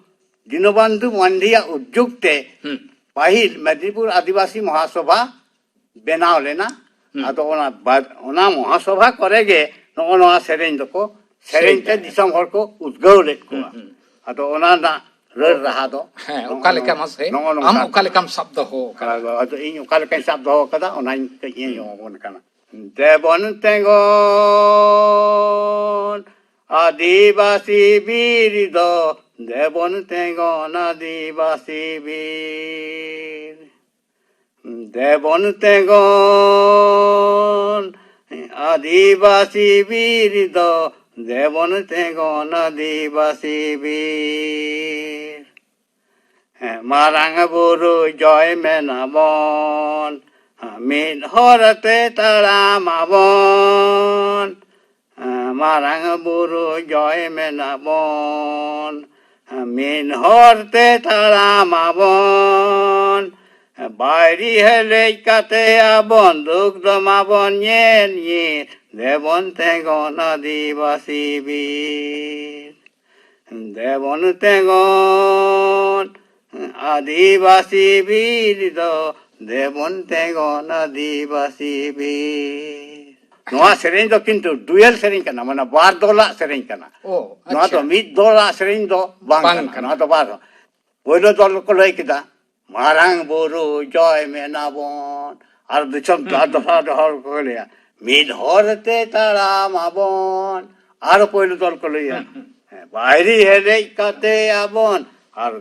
ᱫᱤᱱᱚᱵᱚᱱᱫᱷᱩ ᱢᱟᱱᱰᱤᱭᱟᱜ ᱩᱫᱽᱡᱳᱜᱽ ᱛᱮ ᱦᱩᱸ᱾ ᱯᱟᱹᱦᱤᱞ ᱢᱮᱫᱽᱱᱤᱯᱩᱨ ᱟᱹᱫᱤᱵᱟᱹᱥᱤ ᱢᱚᱦᱟᱥᱚᱵᱷᱟ ᱵᱮᱱᱟᱣ ᱞᱮᱱᱟ᱾ ᱦᱩᱸ᱾ ᱟᱫᱚ ᱚᱱᱟ ᱵᱟᱫ, ᱚᱱᱟ ᱢᱚᱦᱟᱥᱚᱵᱷᱟ ᱠᱚᱨᱮ ᱜᱮ ᱱᱚᱜᱼᱚ ᱱᱚᱣᱟ ᱥᱮᱨᱮᱧ ᱫᱚᱠᱚ ᱥᱮᱨᱮᱧ ᱥᱮᱨᱮᱧ ᱛᱮ ᱛᱟᱦᱮᱸᱫ᱾ ᱫᱤᱥᱚᱢ ᱦᱚᱲ ᱠᱚ ᱩᱫᱽᱜᱟᱹᱣ ᱞᱮᱫ ᱠᱚᱣᱟ᱾ ᱦᱩᱸ, ᱦᱩᱸ᱾ ᱟᱫᱚ ᱚᱱᱟ ᱨᱮᱱᱟᱜ ᱨᱟᱹᱲ ᱨᱟᱦᱟ ᱫᱚ ᱦᱮᱸ, ᱱᱚᱜᱼᱚ ᱚᱠᱟ ᱞᱮᱠᱟ ᱱᱚᱝ-, ᱢᱟᱥᱮ? ᱱᱚᱜᱼᱚ ᱟᱢ ᱱᱚᱝᱠᱟ ᱚᱠᱟ ᱠᱟᱱᱟ᱾ ᱞᱮᱠᱟᱢ ᱥᱟᱵ ᱫᱚᱦᱚ ᱟᱠᱟᱫᱟ? ᱟᱫᱚ, ᱟᱫᱚ ᱤᱧ ᱚᱠᱟ ᱞᱮᱠᱟᱧ ᱥᱟᱵ ᱫᱚᱦᱚ ᱟᱠᱟᱫᱟ, ᱚᱱᱟᱧ ᱠᱟᱹᱡ ᱤᱧ ᱦᱩᱸ᱾ ᱟᱸᱡᱚᱢ ᱟᱵᱚᱱ ᱠᱟᱱᱟ᱾ ᱫᱮᱵᱚᱱ ᱛᱮᱸᱜᱚᱱ ᱟᱹᱫᱤᱵᱟᱹᱥᱤ ᱵᱤᱨ ᱫᱚ, ᱫᱮᱵᱚᱱ ᱛᱮᱸᱜᱚᱱ ᱟᱹᱫᱤᱵᱟᱹᱥᱤ ᱵᱤᱨ᱾ ᱫᱮᱵᱚᱱ ᱛᱮᱸᱜᱚᱱ ᱟᱹᱫᱤᱵᱟᱹᱥᱤ ᱵᱤᱨ ᱫᱚ, ᱫᱮᱵᱚᱱ ᱛᱮᱸᱜᱚᱱ ᱟᱹᱫᱤᱵᱟᱹᱥᱤ ᱵᱤᱨ᱾ ᱢᱟᱨᱟᱝ ᱵᱩᱨᱩ ᱡᱚᱭ ᱢᱮᱱᱟᱵᱚᱱ, ᱢᱤᱫ ᱦᱚᱨ ᱛᱮ ᱛᱟᱲᱟᱢ ᱟᱵᱚᱱ᱾ ᱢᱟᱨᱟᱝ ᱵᱩᱨᱩ ᱡᱚᱭ ᱢᱮᱱᱟᱵᱚᱱ, ᱢᱤᱫ ᱦᱚᱨ ᱛᱮ ᱛᱟᱲᱟᱢ ᱟᱵᱚᱱ᱾ ᱵᱟᱭᱨᱤ ᱦᱮᱞᱮᱡ ᱠᱟᱛᱮ ᱟᱵᱚᱱ ᱫᱩᱠ ᱫᱚ ᱢᱟᱵᱚᱱ ᱧᱮᱞ ᱧᱮᱞ, ᱫᱮᱵᱚᱱ ᱛᱮᱸᱜᱚᱱ ᱟᱹᱫᱤᱵᱟᱹᱥᱤ ᱵᱤᱨ᱾ ᱫᱮᱵᱚᱱ ᱛᱮᱸᱜᱚᱱ ᱟᱹᱫᱤᱵᱟᱹᱥᱤ ᱵᱤᱨ ᱫᱚ, ᱫᱮᱵᱚᱱ ᱛᱮᱸᱜᱚᱱ ᱟᱹᱫᱤᱵᱟᱹᱥᱤ ᱵᱤᱨ᱾ ᱱᱚᱣᱟ ᱥᱮᱨᱮᱧ ᱫᱚ ᱠᱤᱱᱛᱩ ᱰᱩᱭᱮᱞ ᱥᱮᱨᱮᱧ ᱠᱟᱱᱟ, ᱢᱟᱱᱮ ᱵᱟᱨ ᱫᱚᱞᱟᱜ ᱥᱮᱨᱮᱧ ᱠᱟᱱᱟ᱾ ᱚ, ᱱᱚᱣᱟ ᱟᱪᱪᱷᱟ᱾ ᱫᱚ ᱢᱤᱫ ᱫᱚᱞᱟᱜ ᱥᱮᱨᱮᱧ ᱫᱚ ᱵᱟᱝ ᱵᱟᱝ ᱠᱟᱱᱟ᱾ ᱠᱟᱱᱟ᱾ ᱱᱚᱣᱟ ᱫᱚ ᱵᱟᱨ ᱫᱚᱞ᱾ ᱯᱳᱭᱞᱳ ᱫᱚᱞ ᱠᱚ ᱞᱟᱹᱭ ᱠᱮᱫᱟ, ᱢᱟᱨᱟᱝ ᱵᱩᱨᱩ ᱡᱚᱭ ᱢᱮᱱᱟᱵᱚᱱ᱾ ᱟᱨ ᱫᱤᱥᱚᱢ ᱦᱩᱸ, ᱟᱨ ᱦᱩᱸ᱾ ᱫᱚᱥᱟᱨ ᱦᱚᱲ ᱠᱚ ᱞᱟᱹᱭᱟ, ᱢᱤᱫ ᱦᱚᱨ ᱛᱮ ᱛᱟᱲᱟᱢ ᱟᱵᱚᱱ, ᱟᱨ ᱯᱳᱭᱞᱳ ᱫᱚᱞ ᱠᱚ ᱞᱟᱹᱭᱟ, ᱦᱩᱸ, ᱦᱩᱸ᱾ ᱦᱮᱸ, ᱵᱟᱭᱨᱤ ᱦᱮᱰᱮᱡ ᱠᱟᱛᱮ ᱟᱵᱚᱱ, ᱟᱨ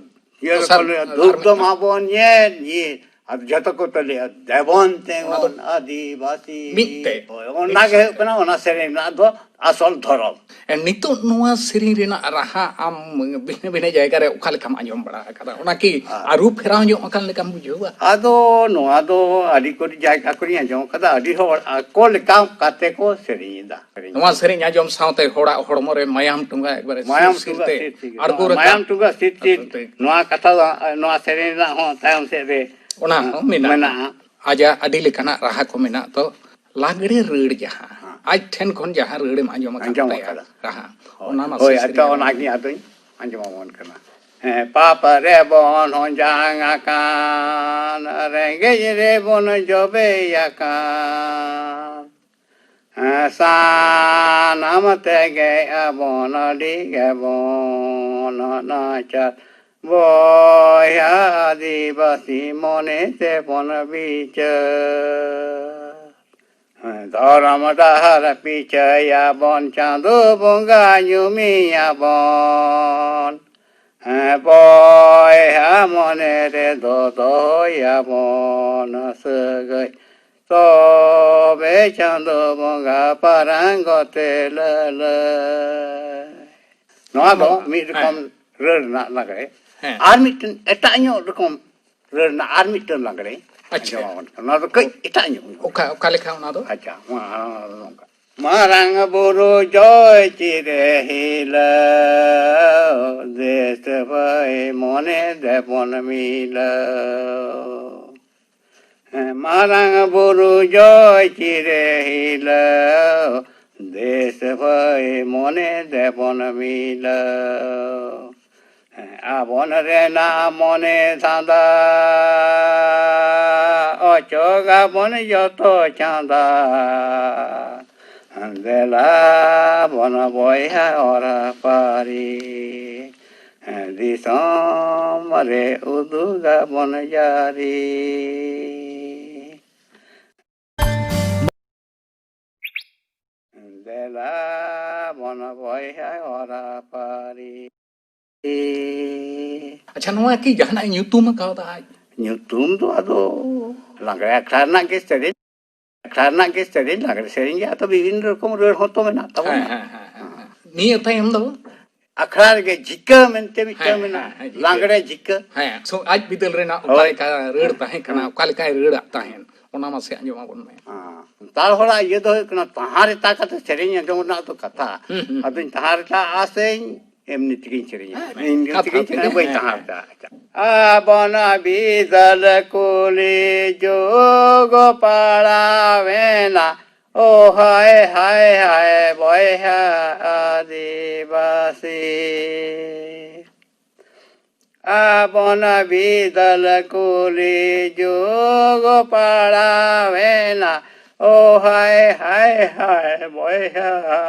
ᱤᱭᱟᱹ ᱫᱚᱥᱟᱨ, ᱨᱮᱠᱚ ᱞᱟᱹᱭᱟ, ᱟᱨ ᱫᱩᱠ ᱫᱚ ᱢᱤᱫᱴᱟᱝ᱾ ᱢᱟᱵᱚᱱ ᱧᱮᱞ ᱧᱮᱞ, ᱟᱨ ᱡᱷᱚᱛᱚ ᱠᱚ ᱛᱟᱞᱮᱭᱟ, ᱫᱮᱵᱚᱱ ᱚᱱᱟ ᱫᱚ ᱛᱮᱸᱜᱚᱱ ᱟᱹᱫᱤᱵᱟᱹᱥᱤ᱾ ᱢᱤᱫ ᱛᱮ᱾ ᱦᱳᱭ, ᱚᱱᱟ ᱜᱮ ᱦᱩᱭᱩᱜ ᱠᱟᱱᱟ ᱚᱱᱟ ᱥᱮᱨᱮᱧ ᱨᱮᱱᱟᱜ ᱫᱚ ᱟᱥᱚᱞ ᱫᱷᱚᱨᱚᱢ᱾ ᱮ, ᱱᱤᱛᱚᱜ ᱱᱚᱣᱟ ᱥᱮᱨᱮᱧ ᱨᱮᱱᱟᱜ ᱨᱟᱦᱟ ᱟᱢ ᱵᱷᱤᱱᱟᱹ ᱵᱷᱤᱱᱟᱹ ᱡᱟᱭᱜᱟ ᱨᱮ ᱚᱠᱟ ᱞᱮᱠᱟᱢ ᱟᱸᱡᱚᱢ ᱵᱟᱲᱟ ᱟᱠᱟᱫᱟ? ᱚᱱᱟ ᱠᱤ ᱦᱮᱸ᱾ ᱟᱹᱨᱩ ᱯᱷᱮᱨᱟᱣ ᱧᱚᱜ ᱟᱠᱟᱱ ᱞᱮᱠᱟᱢ ᱵᱩᱡᱷᱟᱹᱣᱟ? ᱟᱫᱚ ᱱᱚᱣᱟ ᱫᱚ ᱟᱹᱰᱤ ᱠᱚ ᱡᱟᱭᱜᱟ ᱠᱚᱨᱮᱧ ᱟᱸᱡᱚᱢ ᱟᱠᱟᱫᱟ, ᱟᱹᱰᱤ ᱦᱚᱲ ᱟᱠᱚ ᱞᱮᱠᱟ ᱠᱟᱛᱮ ᱠᱚ ᱥᱮᱨᱮᱧ ᱮᱫᱟ᱾ ᱱᱚᱣᱟ ᱥᱮᱨᱮᱧ ᱟᱸᱡᱚᱢ ᱥᱟᱶᱛᱮ ᱦᱚᱲᱟᱜ ᱦᱚᱲᱢᱚ ᱨᱮ ᱢᱟᱭᱟᱢ ᱴᱩᱸᱜᱟ ᱮᱠᱵᱟᱨᱮ ᱢᱟᱭᱟᱢ ᱥᱤᱨ ᱥᱤᱨ ᱴᱩᱸᱜᱟ ᱛᱮ ᱥᱤᱨ ᱥᱤᱨ᱾ ᱟᱬᱜᱚ ᱱᱚᱣᱟ ᱨᱟᱠᱟᱵ᱾ ᱢᱟᱭᱟᱢ ᱴᱩᱸᱜᱟ ᱥᱤᱨ ᱥᱤᱨ᱾ ᱟᱫᱚ ᱛᱮ ᱱᱚᱣᱟ ᱠᱟᱛᱷᱟ ᱫᱚ, ᱱᱚᱣᱟ ᱥᱮᱨᱮᱧ ᱨᱮᱱᱟᱜ ᱦᱚᱸ ᱛᱟᱭᱚᱢ ᱥᱮᱫ ᱨᱮ ᱚᱱᱟ ᱦᱚᱸ ᱢᱮᱱᱟᱜᱼᱟ᱾ ᱢᱮᱱᱟᱜᱼᱟ᱾ ᱟᱡᱟᱜ ᱟᱹᱰᱤ ᱞᱮᱠᱟᱱᱟᱜ ᱨᱟᱦᱟ ᱠᱚ ᱢᱮᱱᱟᱜ ᱫᱚ, ᱞᱟᱜᱽᱲᱮ ᱨᱟᱹᱲ ᱡᱟᱦᱟᱸ, ᱦᱮᱸ᱾ ᱟᱡ ᱴᱷᱮᱱ ᱠᱷᱚᱱ ᱡᱟᱦᱟᱸ ᱨᱟᱹᱲ ᱮᱢ ᱟᱸᱡᱚᱢ ᱟᱠᱟᱫ ᱟᱸᱡᱚᱢ ᱛᱟᱭᱟ, ᱟᱠᱟᱫᱟ᱾ ᱨᱟᱦᱟ, ᱦᱳᱭ᱾ ᱚᱱᱟ ᱱᱟᱥᱮ ᱦᱳᱭ, ᱥᱮᱨᱮᱧ ᱟᱪᱪᱷᱟ, ᱟᱞᱟᱝ ᱚᱱᱟ ᱜᱮ ᱟᱫᱚᱧ ᱟᱸᱡᱚᱢ ᱟᱵᱚᱱ ᱠᱟᱱᱟ᱾ ᱦᱮᱸ, ᱯᱟᱯ ᱨᱮᱵᱚᱱ ᱦᱚᱸᱡᱟᱝ ᱟᱠᱟᱱ, ᱨᱮᱸᱜᱮᱡ ᱨᱮᱵᱚᱱ ᱡᱚᱵᱮ ᱟᱠᱟᱱ᱾ ᱦᱮᱸ, ᱥᱟᱱᱟᱢ ᱛᱮᱜᱮ ᱟᱵᱚᱱ ᱟᱹᱰᱤ ᱜᱮᱵᱚᱱ ᱱᱟᱪᱟᱨ᱾ ᱵᱚᱭᱦᱟ ᱟᱹᱫᱤᱵᱟᱹᱥᱤ ᱢᱚᱱᱮ ᱛᱮᱵᱚᱱ ᱵᱤᱪᱟᱹᱨ᱾ ᱦᱮᱸ, ᱫᱷᱚᱨᱚᱢ ᱰᱟᱦᱟᱨ ᱯᱤᱪᱷᱟᱹᱭᱟᱵᱚᱱ, ᱪᱟᱸᱫᱳ ᱵᱚᱸᱜᱟ ᱧᱩᱢᱮᱭᱟᱵᱚᱱ᱾ ᱦᱮᱸ, ᱵᱚᱭᱦᱟ ᱢᱚᱱᱮ ᱨᱮᱫᱚ ᱫᱚᱦᱚᱭᱟᱵᱚᱱ ᱥᱟᱹᱜᱟᱹᱭ᱾ ᱛᱚᱵᱮ ᱪᱟᱸᱫᱚ ᱵᱚᱸᱜᱟ ᱯᱟᱨᱟᱝ ᱜᱚᱛᱮ ᱞᱟᱹᱞᱟᱹᱭ᱾ ᱱᱚᱣᱟ ᱫᱚ ᱦᱮᱸ᱾ ᱢᱤᱫ ᱨᱚᱠᱚᱢ ᱨᱟᱹᱲ ᱨᱮᱱᱟᱜ ᱞᱟᱜᱽᱲᱮ᱾ ᱦᱮᱸ᱾ ᱟᱨ ᱢᱤᱫᱴᱮᱱ ᱮᱴᱟᱜ ᱧᱚᱜ ᱨᱚᱠᱚᱢ ᱨᱟᱹᱲ ᱨᱮᱱᱟᱜ ᱟᱨ ᱢᱤᱫᱴᱮᱱ ᱞᱟᱜᱽᱲᱮ ᱟᱪᱪᱷᱟ᱾ ᱟᱸᱡᱚᱢ ᱟᱵᱚᱱ ᱠᱟᱱᱟ᱾ ᱱᱚᱣᱟ ᱫᱚ ᱠᱟᱹᱡ ᱮᱴᱟᱜ ᱧᱚᱜ ᱜᱮᱭᱟ᱾ ᱚᱠᱟ, ᱚᱠᱟ ᱞᱮᱠᱟ ᱚᱱᱟ ᱫᱚ? ᱟᱪᱪᱷᱟ, ᱱᱚᱣᱟ ᱱᱚᱝᱠᱟ᱾ ᱢᱟᱨᱟᱝ ᱵᱩᱨᱩ ᱡᱚᱭ ᱪᱤᱨᱮ ᱦᱤᱞᱟᱹᱣ, ᱫᱮᱥ ᱵᱷᱟᱹᱭ ᱢᱚᱱᱮ ᱫᱮᱵᱚᱱ ᱢᱤᱞᱟᱹᱣ᱾ ᱦᱮᱸ, ᱢᱟᱨᱟᱝ ᱵᱩᱨᱩ ᱡᱚᱭ ᱪᱤᱨᱮ ᱦᱤᱞᱟᱹᱣ, ᱫᱮᱥ ᱵᱷᱟᱹᱭ ᱢᱚᱱᱮ ᱫᱮᱵᱚᱱ ᱢᱤᱞᱟᱹᱣ᱾ ᱦᱮᱸ, ᱟᱵᱚᱱ ᱨᱮᱱᱟᱜ ᱢᱚᱱᱮ ᱫᱷᱟᱸᱫᱟ ᱚᱪᱚᱜᱟᱵᱚᱱ ᱡᱚᱛᱚ ᱪᱟᱸᱫᱟ᱾ ᱫᱮᱞᱟ ᱵᱚᱱ ᱵᱚᱭᱦᱟ ᱚᱨ ᱯᱟᱹᱨᱤ, ᱫᱤᱥᱚᱢ ᱨᱮ ᱩᱫᱩᱜᱟᱵᱚᱱ ᱡᱟᱹᱨᱤ᱾ ᱞᱟ ᱵᱚᱱ ᱵᱚᱭᱦᱟ ᱚᱨᱟ ᱯᱟᱹᱨᱤ᱾ ᱟᱪᱪᱷᱟ, ᱱᱚᱣᱟ ᱠᱤ ᱡᱟᱦᱟᱱᱟᱜ ᱮ ᱧᱩᱛᱩᱢ ᱟᱠᱟᱣᱫᱟ ᱟᱡ? ᱧᱩᱛᱩᱢ ᱫᱚ ᱟᱫᱚ ᱞᱟᱜᱽᱲᱮ ᱟᱠᱷᱲᱟ ᱨᱮᱱᱟᱜ ᱜᱮ ᱥᱮᱨᱮᱧ, ᱟᱠᱷᱲᱟ ᱨᱮᱱᱟᱜ ᱜᱮ ᱥᱮᱨᱮᱧ, ᱞᱟᱜᱽᱲᱮ ᱥᱮᱨᱮᱧ ᱜᱮ᱾ ᱟᱫᱚ ᱵᱤᱵᱷᱤᱱᱱᱚ ᱨᱚᱠᱚᱢ ᱨᱟᱹᱲ ᱦᱚᱸᱛᱚ ᱢᱮᱱᱟᱜ ᱛᱟᱵᱚᱱᱟ᱾ ᱦᱮᱸ, ᱦᱮᱸ, ᱦᱮᱸ, ᱦᱮᱸ᱾ ᱱᱤᱭᱟᱹ ᱛᱟᱭᱚᱢ ᱫᱚ? ᱟᱠᱷᱲᱟ ᱨᱮᱜᱮ ᱡᱷᱤᱠᱟᱹ ᱢᱮᱱᱛᱮ ᱢᱤᱫᱴᱟᱝ ᱦᱮᱸ, ᱢᱮᱱᱟᱜᱼᱟ, ᱦᱮᱸ, ᱦᱮᱸ, ᱡᱷᱤᱠᱟᱹ᱾ ᱞᱟᱜᱽᱲᱮ ᱡᱷᱤᱠᱟᱹ᱾ ᱦᱮᱸ, ᱥᱚ-, ᱟᱡ ᱵᱤᱫᱟᱹᱞ ᱨᱮᱱᱟᱜ ᱦᱳᱭ᱾ ᱚᱠᱟ ᱞᱮᱠᱟ ᱨᱟᱹᱲ ᱛᱟᱦᱮᱸ ᱠᱟᱱᱟ, ᱦᱮᱸ᱾ ᱚᱠᱟ ᱞᱮᱠᱟᱭ ᱨᱟᱹᱲᱟᱜ ᱛᱟᱦᱮᱸᱫ, ᱚᱱᱟ ᱢᱟᱥᱮ ᱟᱸᱡᱚᱢ ᱟᱵᱚᱱ ᱢᱮ᱾ ᱦᱮᱸ᱾ ᱥᱟᱱᱛᱟᱲ ᱦᱚᱲᱟᱜ ᱤᱭᱟᱹ ᱫᱚ ᱦᱩᱭᱩᱜ ᱠᱟᱱᱟ, ᱛᱟᱦᱟᱸ ᱨᱮᱛᱟ ᱠᱟᱛᱮ ᱥᱮᱨᱮᱧ ᱟᱸᱡᱚᱢ ᱨᱮᱱᱟᱜ ᱫᱚ ᱠᱟᱛᱷᱟ᱾ ᱦᱩᱸ, ᱦᱩᱸ, ᱟᱫᱚᱧ ᱦᱩᱸ᱾ ᱛᱟᱦᱟᱸ ᱨᱮᱛᱟ ᱟᱥᱮᱧ ᱮᱢᱱᱤ ᱛᱮᱜᱮᱧ ᱥᱮᱨᱮᱧᱟ᱾ ᱦᱮᱸ, ᱮᱢᱱᱤ ᱠᱟᱛᱷᱟ ᱛᱮᱜᱮᱧ ᱥᱮᱨᱮᱧᱟ, ᱛᱮᱜᱮ, ᱵᱟᱹᱧ ᱦᱮᱸ, ᱛᱟᱦᱟᱸ ᱦᱮᱸ᱾ ᱨᱮᱛᱟ᱾ ᱟᱪᱪᱷᱟ᱾ ᱟᱵᱚᱱ ᱵᱤᱫᱟᱹᱞ ᱠᱩᱞᱤ ᱡᱩᱜᱽ ᱯᱟᱲᱟᱣᱮᱱᱟ, ᱳ ᱦᱟᱭ ᱦᱟᱭ ᱦᱟᱭ ᱵᱚᱭᱦᱟ ᱟᱹᱫᱤᱵᱟᱹᱥᱤ᱾ ᱟᱵᱚᱱ ᱵᱤᱫᱟᱹᱞ ᱠᱩᱞᱤ ᱡᱩᱜᱽ ᱯᱟᱲᱟᱣᱮᱱᱟ, ᱳ ᱦᱟᱭ ᱦᱟᱭ ᱦᱟᱭ ᱵᱚᱭᱦᱟ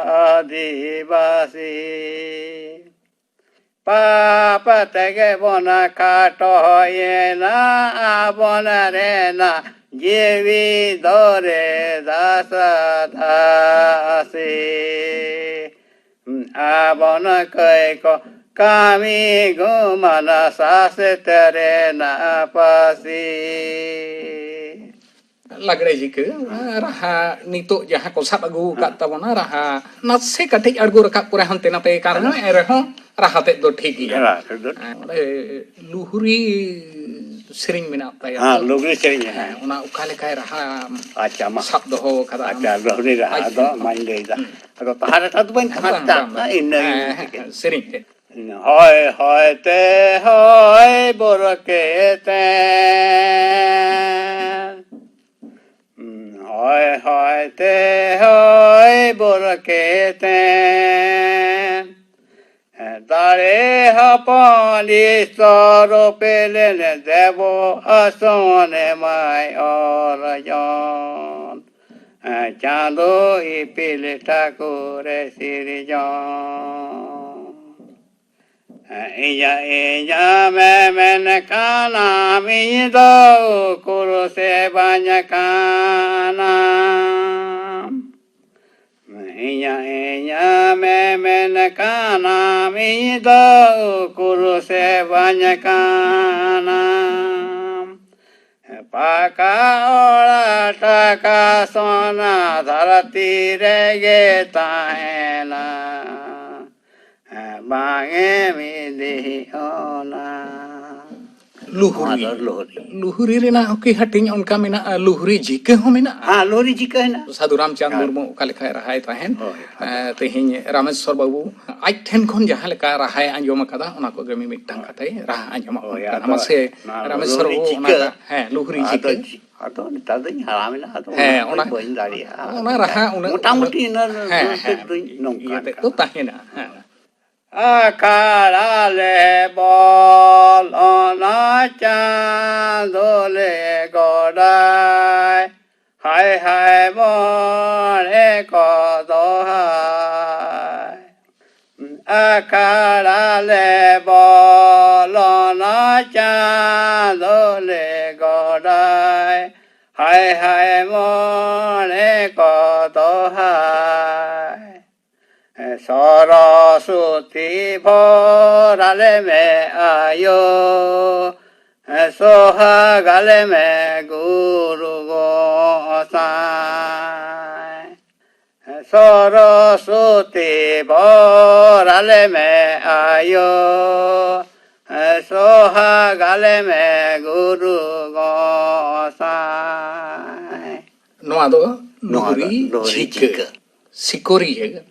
ᱟᱹᱫᱤᱵᱟᱹᱥᱤ᱾ ᱯᱟᱯ ᱛᱮᱜᱮ ᱵᱚᱱ ᱠᱷᱟᱴᱚᱭᱮᱱᱟ, ᱟᱵᱚᱱ ᱨᱮᱱᱟᱜ ᱡᱤᱣᱤ ᱫᱚᱨᱮ ᱫᱟᱥᱟ ᱫᱟᱥᱤ᱾ ᱟᱵᱚᱱ ᱠᱟᱹᱭ ᱠᱚ ᱠᱟᱹᱢᱤ ᱜᱩᱢᱟᱱᱟ ᱥᱟᱥᱮᱛ ᱨᱮᱱᱟᱜ ᱯᱟᱹᱥᱤ᱾ ᱞᱟᱜᱽᱲᱮ ᱡᱷᱤᱠᱟᱹ, ᱦᱮᱸ᱾ ᱨᱟᱦᱟ ᱱᱤᱛᱚᱜ ᱡᱟᱦᱟᱸ ᱠᱚ ᱥᱟᱵ ᱟᱹᱜᱩ ᱟᱠᱟᱫ ᱦᱮᱸ᱾ ᱛᱟᱵᱚᱱᱟ, ᱨᱟᱦᱟ ᱱᱟᱥᱮ ᱠᱟᱹᱴᱤᱡ ᱟᱬᱜᱚ ᱨᱟᱠᱟᱵ ᱠᱚᱨᱮ ᱦᱟᱱᱛᱮ ᱱᱟᱛᱮ ᱠᱟᱨᱚᱱ ᱦᱮᱸ᱾ ᱮᱱ ᱨᱮᱦᱚᱸ ᱨᱟᱦᱟ ᱛᱮᱫ ᱫᱚ ᱴᱷᱤᱠ ᱜᱮᱭᱟ᱾ ᱨᱟᱦᱟ ᱛᱮᱫ ᱫᱚ ᱴᱷᱤᱠ᱾ ᱦᱮᱸ, ᱚᱸᱰᱮ ᱞᱩᱦᱨᱤ ᱥᱮᱨᱮᱧ ᱢᱮᱱᱟᱜ ᱛᱟᱭᱟ ᱦᱮᱸ, ᱛᱚ? ᱞᱩᱦᱨᱤ ᱥᱮᱨᱮᱧ, ᱦᱮᱸ, ᱦᱮᱸ᱾ ᱚᱱᱟ ᱚᱠᱟ ᱞᱮᱠᱟᱭ ᱨᱟᱦᱟ ᱟᱪᱪᱷᱟ, ᱢᱟ᱾ ᱥᱟᱵ ᱫᱚᱦᱚ ᱠᱟᱫᱟ ᱟᱢ? ᱟᱪᱪᱷᱟ, ᱞᱩᱦᱨᱤ ᱨᱟᱦᱟ ᱟᱡ ᱫᱚ ᱴᱷᱮᱱ ᱠᱷᱚᱱ᱾ ᱢᱟᱧ ᱞᱟᱹᱭᱫᱟ᱾ ᱦᱩᱸ᱾ ᱟᱫᱚ ᱛᱟᱦᱟᱸ ᱨᱮᱛᱟ ᱫᱚ ᱵᱟᱹᱧ ᱦᱮᱸ, ᱛᱟᱦᱟᱸ ᱵᱟᱝ, ᱨᱮᱛᱟ, ᱵᱟᱝ, ᱵᱟᱝ᱾ ᱤᱱᱟᱹ ᱦᱮᱸ, ᱤᱱᱟᱹ ᱦᱮᱸ, ᱛᱮᱜᱮ᱾ ᱦᱮᱸ, ᱥᱮᱨᱮᱧ ᱛᱮ᱾ ᱦᱚᱭ ᱦᱚᱭ ᱛᱮ ᱦᱚᱭ ᱵᱚᱨᱚ ᱠᱮᱛᱮ᱾ ᱦᱚᱭ ᱦᱚᱭ ᱛᱮ ᱦᱚᱭ ᱵᱚᱨᱚ ᱠᱮᱛᱮ᱾ ᱫᱟᱲᱮ ᱦᱚᱯᱚᱱ ᱤᱥᱚᱨ ᱯᱮᱞᱮᱱ ᱫᱮᱵᱚ ᱟᱥᱚᱱ ᱮᱢᱟᱭ ᱚᱨᱡᱚᱱ᱾ ᱪᱟᱸᱫᱚ ᱤᱯᱤᱞ ᱴᱷᱟᱹᱠᱩᱨ ᱥᱤᱨᱡᱚᱱ᱾ ᱤᱧᱟᱹᱜ, ᱤᱧᱟᱹᱜ ᱢᱮ ᱢᱮᱱ ᱠᱟᱱᱟᱢ, ᱤᱧ ᱫᱚ ᱩᱠᱩᱨ ᱥᱮ ᱵᱟᱧ ᱠᱟᱱᱟᱢ᱾ ᱤᱧᱟᱹᱜ ᱤᱧᱟᱹᱜ ᱢᱮ ᱢᱮᱱ ᱠᱟᱱᱟᱢ, ᱤᱧ ᱫᱚ ᱩᱠᱩᱨ ᱥᱮ ᱵᱟᱹᱧ ᱠᱟᱱᱟ᱾ ᱯᱟᱠᱟ ᱚᱲᱟᱜ ᱴᱟᱠᱟ ᱥᱚᱱᱟ ᱫᱷᱟᱹᱨᱛᱤ ᱨᱮᱜᱮ ᱛᱟᱦᱮᱱᱟ, ᱵᱟᱝ ᱮᱢ ᱤᱫᱤ ᱚᱱᱟ᱾ ᱞᱩᱦᱩᱨᱤ᱾ ᱱᱚᱣᱟ ᱫᱚ ᱞᱩᱦᱩᱨᱤ᱾ ᱞᱩᱦᱩᱨᱤ ᱨᱮᱱᱟᱜ ᱦᱚᱸ ᱠᱤ ᱦᱟᱹᱴᱤᱧ ᱚᱱᱠᱟ ᱢᱮᱱᱟᱜᱼᱟ? ᱞᱩᱦᱩᱨᱤ ᱡᱷᱤᱠᱟᱹ ᱦᱚᱸ ᱢᱮᱱᱟᱜᱼᱟ? ᱦᱮᱸ, ᱞᱩᱦᱩᱨᱤ ᱡᱷᱤᱠᱟᱹ ᱦᱮᱱᱟᱜᱼᱟ᱾ ᱥᱟᱹᱫᱷᱩ ᱨᱟᱢᱪᱟᱸᱫᱽ ᱦᱮᱸ᱾ ᱢᱩᱨᱢᱩ ᱚᱠᱟ ᱞᱮᱠᱟᱭ ᱨᱟᱦᱟᱭ ᱛᱟᱦᱮᱸᱫ, ᱦᱳᱭ, ᱟᱫᱚ ᱮᱸ, ᱛᱮᱦᱮᱧ ᱨᱟᱢᱮᱥᱣᱚᱨ ᱵᱟᱹᱵᱩ ᱟᱡ ᱴᱷᱮᱱ ᱠᱷᱚᱱ ᱡᱟᱦᱟᱸ ᱞᱮᱠᱟ ᱨᱟᱦᱟᱭ ᱟᱸᱡᱚᱢ ᱟᱠᱟᱫᱟ, ᱚᱱᱟ ᱠᱚᱜᱮ ᱢᱤᱢᱤᱫᱴᱟᱝ ᱦᱳᱭ᱾ ᱠᱟᱛᱷᱟᱭ ᱨᱟᱦᱟ ᱟᱸᱡᱚᱢ ᱟᱵᱚᱱ ᱦᱳᱭ, ᱠᱟᱱᱟ᱾ ᱟᱫᱚ ᱢᱟᱥᱮ ᱱᱚᱣᱟ ᱨᱟᱢᱮᱥᱣᱚᱨ ᱞᱩᱦᱩᱨᱤ ᱵᱟᱹᱵᱩ, ᱚᱱᱟ ᱡᱷᱤᱠᱟᱹ, ᱴᱟᱜ, ᱦᱮᱸ, ᱞᱩᱦᱩᱨᱤ ᱟᱫᱚ ᱡᱷᱤᱠᱟᱹ᱾ ᱡᱷᱤ-, ᱟᱫᱚ ᱱᱮᱛᱟᱨ ᱫᱚᱧ ᱦᱟᱲᱟᱢ ᱮᱱᱟ, ᱟᱫᱚ ᱦᱮᱸ, ᱩᱱᱟᱹᱜ ᱫᱚ ᱚᱱᱟ, ᱵᱟᱹᱧ ᱫᱟᱲᱮᱭᱟᱜᱼᱟ᱾ ᱚᱱᱟ ᱨᱟᱦᱟ ᱩᱱᱟᱹᱜ, ᱢᱚᱴᱟᱢᱩᱴᱤ ᱩᱱᱟᱹᱜ ᱤᱱᱟᱹ ᱦᱮᱸ, ᱩᱱᱟᱹᱜ ᱛᱮᱫ ᱦᱮᱸ, ᱫᱚᱧ ᱱᱚᱝᱠᱟᱱ ᱤᱭᱟᱹ ᱛᱮᱫ ᱫᱚ ᱠᱟᱱᱟ᱾ ᱛᱟᱦᱮᱱᱟ, ᱦᱮᱸ᱾ ᱟᱠᱷᱲᱟ ᱞᱮ ᱵᱚᱞᱚᱱᱟ ᱪᱟᱸᱫᱚ ᱞᱮ ᱜᱚᱰᱟᱭ, ᱦᱟᱭ ᱦᱟᱭ ᱢᱚᱬᱮ ᱠᱚ ᱫᱚᱦᱟᱭ᱾ ᱟᱠᱷᱲᱟ ᱞᱮ ᱵᱚᱞᱚᱱᱟ ᱪᱟᱸᱫᱚ ᱞᱮ ᱜᱚᱰᱟᱭ, ᱦᱟᱭ ᱦᱟᱭ ᱢᱚᱬᱮ ᱠᱚ ᱫᱚᱦᱟᱭ᱾ ᱥᱚᱨᱚᱥᱚᱛᱤ ᱵᱷᱚᱨ ᱟᱞᱮ ᱢᱮ ᱟᱭᱳ, ᱥᱚᱦᱟᱜ ᱟᱞᱮ ᱢᱮ ᱜᱩᱨᱩ ᱜᱚᱸᱥᱟᱭ᱾ ᱥᱚᱨᱚᱥᱚᱛᱤ ᱵᱷᱚᱨ ᱟᱞᱮ ᱢᱮ ᱟᱭᱳ, ᱥᱚᱦᱟᱜ ᱟᱞᱮ ᱢᱮ ᱜᱩᱨᱩ ᱜᱚᱸᱥᱟᱭ᱾ ᱱᱚᱣᱟ ᱫᱚ ᱱᱚᱣᱟ ᱫᱚ ᱞᱩᱦᱩᱨᱤ ᱞᱩᱦᱩᱨᱤ ᱡᱷᱤᱠᱟᱹ᱾ ᱡᱷᱤᱠᱟᱹ᱾ ᱥᱤᱠᱚᱨᱤᱭᱟᱹ,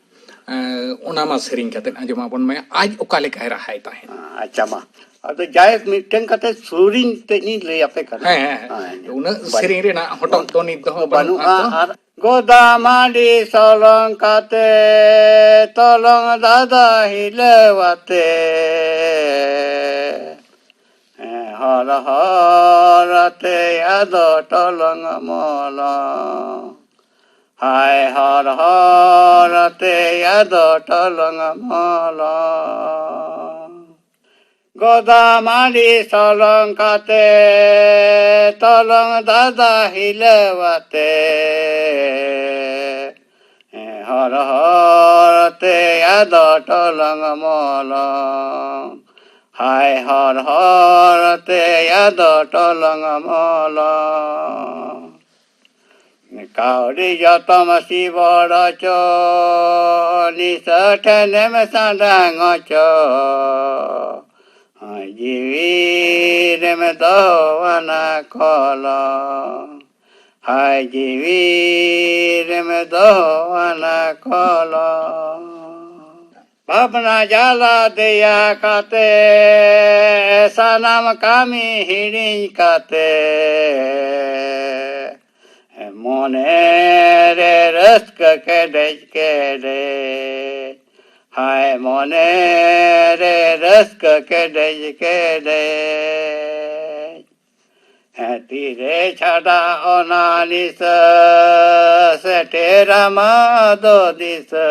ᱮᱸ, ᱚᱱᱟ ᱢᱟ ᱥᱮᱨᱮᱧ ᱠᱟᱛᱮᱫ ᱟᱸᱡᱚᱢ ᱟᱵᱚᱱ ᱢᱮ, ᱟᱡ ᱚᱠᱟ ᱞᱮᱠᱟᱭ ᱨᱟᱦᱟᱭ ᱛᱟᱦᱮᱸᱫ᱾ ᱟᱪᱪᱷᱟ ᱢᱟ, ᱟᱫᱚ ᱡᱟᱭᱦᱳᱠ ᱢᱤᱫᱴᱟᱝ ᱠᱟᱛᱮ ᱥᱩᱨᱤᱧ ᱛᱮᱫ ᱤᱧ ᱞᱟᱹᱭ ᱟᱯᱮ ᱠᱟᱱᱟ᱾ ᱦᱮᱸ, ᱦᱮᱸ, ᱦᱮᱸ᱾ ᱦᱮᱸ, ᱩᱱᱟᱹᱜ ᱵᱟᱹᱱᱩᱜ-, ᱥᱮᱨᱮᱧ ᱨᱮᱱᱟᱜ ᱦᱚᱴᱚᱜ ᱫᱚ ᱱᱤᱛ ᱫᱚ ᱵᱟᱹᱱᱩᱜᱼᱟ᱾ ᱵᱟᱹᱱᱩᱜᱼᱟ᱾ ᱟᱨ ᱜᱚᱫᱟ ᱢᱟᱹᱰᱤ ᱥᱚᱞᱚᱝ ᱠᱟᱛᱮ ᱛᱚᱞᱚᱝ ᱫᱟᱫᱟ ᱦᱤᱞᱟᱹᱣ ᱟᱛᱮ, ᱦᱚᱨ ᱦᱚᱨ ᱛᱮ ᱟᱫᱚ ᱴᱚᱞᱚᱝ ᱢᱚᱞᱚᱝ᱾ ᱦᱟᱭ ᱦᱚᱨ ᱦᱚᱨ ᱛᱮ ᱟᱫᱚ ᱴᱚᱞᱚᱝ ᱢᱚᱞᱚᱝ᱾ ᱜᱚᱫᱟ ᱢᱟᱹᱰᱤ ᱥᱚᱞᱚᱝ ᱠᱟᱛᱮ, ᱛᱚᱞᱚᱝ ᱫᱟᱫᱟ ᱦᱤᱞᱟᱹᱣ ᱟᱛᱮ᱾ ᱦᱚᱨ ᱦᱚᱨ ᱛᱮ ᱟᱫᱚ ᱴᱚᱞᱚᱝ ᱢᱚᱞᱚᱝ, ᱦᱟᱭ ᱦᱚᱨ ᱦᱚᱨ ᱛᱮ ᱟᱫᱚ ᱴᱚᱞᱚᱝ ᱢᱚᱞᱚᱝ᱾ ᱠᱟᱹᱣᱰᱤ ᱡᱚᱛᱚᱢ ᱥᱤᱵᱚᱲ ᱚᱪᱚ, ᱱᱤᱥᱟᱹ ᱴᱷᱮᱱᱮᱢ ᱥᱟᱸᱰᱟᱝ ᱚᱪᱚ, ᱡᱤᱣᱤ ᱨᱮᱢ ᱫᱚᱦᱚ ᱟᱱᱟ ᱠᱚᱞᱚᱝ, ᱦᱟᱭ ᱡᱤᱣᱤ ᱨᱮᱢ ᱫᱚᱦᱚ ᱟᱱᱟ ᱠᱚᱞᱚᱝ᱾ ᱵᱷᱟᱵᱽᱱᱟ ᱡᱟᱞᱟ ᱫᱮᱭᱟ ᱠᱟᱛᱮ, ᱥᱟᱱᱟᱢ ᱠᱟᱹᱢᱤ ᱦᱤᱲᱤᱧ ᱠᱟᱛᱮ, ᱢᱚᱱᱮ ᱨᱮ ᱨᱟᱹᱥᱠᱟᱹ ᱠᱮᱰᱮᱡ ᱠᱮᱰᱮᱡ, ᱦᱟᱭ ᱢᱚᱱᱮ ᱨᱮ ᱨᱟᱹᱥᱠᱟᱹ ᱠᱮᱰᱮᱡ ᱠᱮᱰᱮᱡ᱾ ᱛᱤᱨᱮ ᱪᱷᱟᱰᱟ ᱚᱱᱟ ᱱᱤᱥᱟᱹ, ᱥᱮᱴᱮᱨ ᱟᱢᱟᱜ ᱫᱚ ᱫᱤᱥᱟᱹ᱾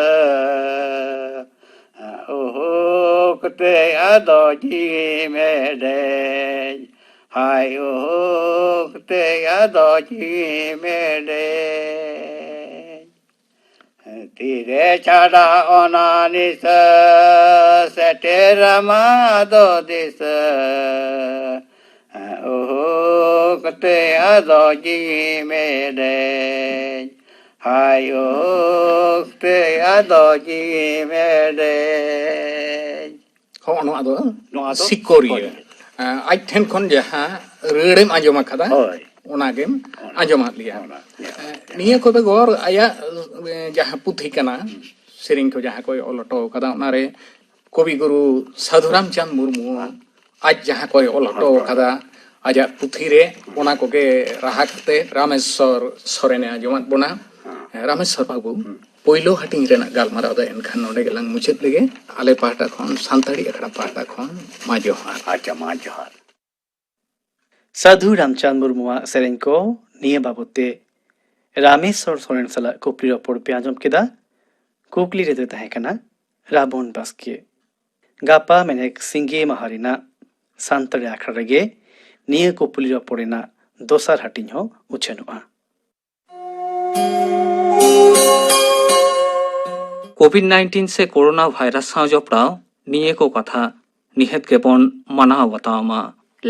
ᱩᱦᱩᱠ ᱛᱮ ᱟᱫᱚ ᱡᱤᱣᱤ ᱢᱮᱰᱮᱡ, ᱦᱟᱭ ᱩᱦᱩᱠ ᱛᱮ ᱟᱫᱚ ᱡᱤᱣᱤ ᱢᱮᱰᱮᱡ᱾ ᱛᱤᱨᱮ ᱪᱷᱟᱰᱟ ᱚᱱᱟ ᱱᱤᱥᱟᱹ, ᱥᱮᱴᱮᱨ ᱟᱢᱟᱜ ᱫᱚ ᱫᱤᱥᱟᱹ᱾ ᱩᱦᱩᱠ ᱛᱮ ᱟᱫᱚ ᱡᱤᱣᱤ ᱢᱮᱰᱮᱡ, ᱦᱟᱭ ᱩᱦᱩᱠ ᱛᱮ ᱟᱫᱚ ᱡᱤᱣᱤ ᱢᱮᱰᱮᱡ᱾ ᱦᱚᱸ, ᱱᱚᱣᱟ ᱫᱚ ᱱᱚᱣᱟ ᱫᱚ ᱥᱤᱠᱚᱨᱤᱭᱟᱹ᱾ ᱥᱤᱠᱚᱨᱤᱭᱟᱹ᱾ ᱟᱡ ᱴᱷᱮᱱ ᱠᱷᱚᱱ ᱡᱟᱦᱟᱸ ᱨᱟᱹᱲᱮᱢ ᱟᱸᱡᱚᱢ ᱟᱠᱟᱫᱟ, ᱦᱳᱭ᱾ ᱚᱱᱟᱜᱮᱢ ᱚᱱᱟ, ᱟᱸᱡᱚᱢᱟᱫ ᱞᱮᱭᱟ᱾ ᱚᱱᱟ, ᱱᱤᱭᱟᱹ᱾ ᱱᱤᱭᱟᱹ ᱠᱚ ᱵᱮᱜᱚᱨ ᱟᱭᱟᱜ, ᱮ, ᱡᱟᱦᱟᱸ ᱯᱩᱛᱷᱤ ᱠᱟᱱᱟ, ᱦᱩᱸ᱾ ᱥᱮᱨᱮᱧ ᱠᱚ ᱡᱟᱦᱟᱸ ᱠᱚᱭ ᱚᱞ ᱦᱚᱴᱚ ᱟᱠᱟᱫᱟ, ᱚᱱᱟᱨᱮ ᱠᱚᱵᱤ ᱜᱩᱨᱩ ᱥᱟᱹᱫᱷᱩ ᱨᱟᱢᱪᱟᱸᱫᱽ ᱢᱩᱨᱢᱩ ᱦᱮᱸ᱾ ᱟᱡ ᱡᱟᱦᱟᱸ ᱠᱚᱭ ᱚᱞ ᱦᱚᱴᱚ ᱦᱚᱴᱚ ᱟᱠᱟᱫᱟ ᱟᱡᱟᱜ ᱯᱩᱛᱷᱤ ᱨᱮ, ᱚᱱᱟ ᱠᱚᱜᱮ ᱨᱟᱦᱟ ᱠᱟᱛᱮ ᱨᱟᱢᱮᱥᱣᱚᱨ ᱥᱚᱨᱮᱱᱮ ᱟᱸᱡᱚᱢᱟᱫ ᱵᱚᱱᱟ᱾ ᱦᱮᱸ᱾ ᱨᱟᱢᱮᱥᱣᱚᱨ ᱵᱟᱹᱵᱩ, ᱦᱩᱸ᱾ ᱯᱳᱭᱞᱳ ᱦᱟᱹᱴᱤᱧ ᱨᱮᱱᱟᱜ ᱜᱟᱞᱢᱟᱨᱟᱣ ᱫᱚ ᱮᱱᱠᱷᱟᱱ ᱱᱚᱰᱮ ᱜᱮᱞᱟᱝ ᱢᱩᱪᱟᱹᱫ ᱞᱮᱜᱮ᱾ ᱟᱞᱮ ᱯᱟᱦᱴᱟ ᱠᱷᱚᱱ, ᱥᱟᱱᱛᱟᱲᱤ ᱟᱠᱷᱲᱟ ᱯᱟᱦᱴᱟ ᱠᱷᱚᱱ, ᱢᱟ ᱡᱚᱦᱟᱨ᱾ ᱟᱪᱪᱷᱟ, ᱢᱟ ᱡᱚᱦᱟᱨ᱾ ᱥᱟᱹᱫᱷᱩ ᱨᱟᱢᱪᱟᱸᱫᱽ ᱢᱩᱨᱢᱩᱣᱟᱜ ᱥᱮᱨᱮᱧ ᱠᱚ ᱱᱤᱭᱟᱹ ᱵᱟᱵᱚᱛ ᱛᱮ ᱨᱟᱢᱮᱥᱣᱚᱨ ᱥᱚᱨᱮᱱ ᱥᱟᱞᱟᱜ ᱠᱩᱠᱞᱤ ᱨᱚᱯᱚᱲ ᱯᱮ ᱟᱸᱡᱚᱢ ᱠᱮᱫᱟ᱾ ᱠᱩᱠᱞᱤ ᱨᱮᱫᱚ ᱛᱟᱦᱮᱸ ᱠᱟᱱᱟ ᱨᱟᱵᱚᱱ ᱵᱟᱥᱠᱮ᱾ ᱜᱟᱯᱟ ᱢᱮᱱᱮᱠ ᱥᱤᱸᱜᱮ ᱢᱟᱦᱟ ᱨᱮᱱᱟᱜ ᱥᱟᱱᱛᱟᱲᱤ ᱟᱠᱷᱲᱟ ᱨᱮᱜᱮ ᱱᱤᱭᱟᱹ ᱠᱩᱠᱞᱤ ᱨᱚᱯᱚᱲ ᱨᱮᱱᱟᱜ ᱫᱚᱥᱟᱨ ᱦᱟᱹᱴᱤᱧ ᱦᱚᱸ ᱩᱪᱷᱟᱹᱱᱚᱜᱼᱟ᱾ ᱠᱳᱵᱷᱤᱰ ᱱᱟᱭᱤᱱᱴᱤᱱ ᱥᱮ ᱠᱳᱨᱳᱱᱟ ᱵᱷᱟᱭᱨᱟᱥ ᱥᱟᱶ ᱡᱚᱯᱲᱟᱣ ᱱᱤᱭᱟᱹ ᱠᱚ ᱠᱟᱛᱷᱟ ᱱᱤᱦᱟᱹᱛ ᱜᱮᱵᱚᱱ ᱢᱟᱱᱟᱣ ᱵᱟᱛᱟᱣ ᱢᱟ᱾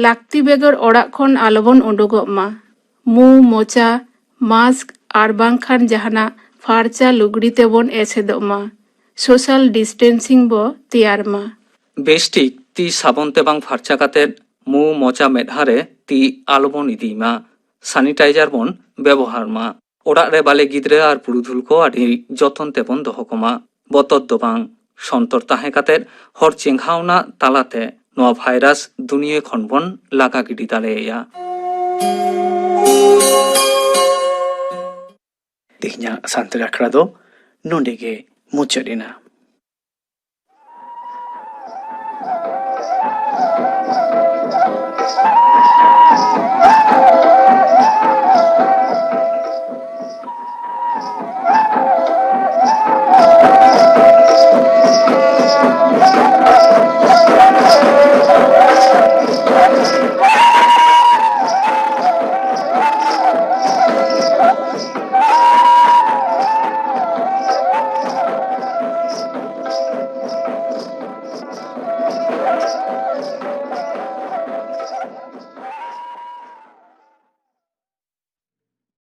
ᱞᱟᱹᱠᱛᱤ ᱵᱮᱜᱚᱨ ᱚᱲᱟᱜ ᱠᱷᱚᱱ ᱟᱞᱚᱵᱚᱱ ᱩᱰᱩᱠᱚᱜ ᱢᱟ᱾ ᱢᱩ, ᱢᱚᱪᱟ, ᱢᱟᱥᱠ ᱟᱨ ᱵᱟᱝᱠᱷᱟᱱ ᱡᱟᱦᱟᱱᱟᱜ ᱯᱷᱟᱨᱪᱟ ᱞᱩᱜᱽᱲᱤ ᱛᱮᱵᱚᱱ ᱮᱥᱮᱫᱚᱜ ᱢᱟ᱾ ᱥᱳᱥᱟᱞ ᱰᱤᱥᱴᱮᱱᱥᱤᱝ ᱵᱚ ᱛᱮᱭᱟᱨ ᱢᱟ᱾ ᱵᱮᱥᱴᱷᱤᱠ ᱛᱤ ᱥᱟᱵᱚᱱ ᱛᱮ ᱵᱟᱝ ᱯᱷᱟᱨᱪᱟ ᱠᱟᱛᱮ ᱢᱩ, ᱢᱚᱪᱟ, ᱢᱮᱫᱦᱟ ᱨᱮ ᱛᱤ ᱟᱞᱚᱵᱚᱱ ᱤᱫᱤᱭ ᱢᱟ᱾ ᱥᱟᱱᱤᱴᱟᱭᱡᱟᱨ ᱵᱚᱱ ᱵᱮᱵᱚᱦᱟᱨ ᱢᱟ᱾ ᱚᱲᱟᱜ ᱨᱮ ᱵᱟᱞᱮ ᱜᱤᱫᱽᱨᱟᱹ ᱟᱨ ᱯᱩᱨᱩᱫᱷᱩᱞ ᱠᱚ ᱟᱹᱰᱤ ᱡᱚᱛᱚᱱ ᱛᱮᱵᱚᱱ ᱫᱚᱦᱚ ᱠᱚᱢᱟ᱾ ᱵᱚᱛᱚᱨ ᱫᱚ ᱵᱟᱝ, ᱥᱚᱱᱛᱚᱨ ᱛᱟᱦᱮᱸ ᱠᱟᱛᱮ ᱦᱚᱲ ᱪᱮᱸᱜᱷᱟᱣᱱᱟ ᱛᱟᱞᱟᱛᱮ ᱱᱚᱣᱟ ᱵᱷᱟᱭᱨᱟᱥ ᱫᱩᱱᱤᱭᱟᱹ ᱠᱷᱚᱱ ᱵᱚᱱ ᱞᱟᱜᱟ ᱜᱤᱰᱤ ᱫᱟᱲᱮᱭᱟᱭᱟ᱾ ᱛᱮᱦᱮᱧᱟᱜ ᱥᱟᱱᱛᱟᱲᱤ ᱟᱠᱷᱲᱟ ᱫᱚ ᱱᱚᱰᱮ ᱜᱮ ᱢᱩᱪᱟᱹᱫ ᱮᱱᱟ᱾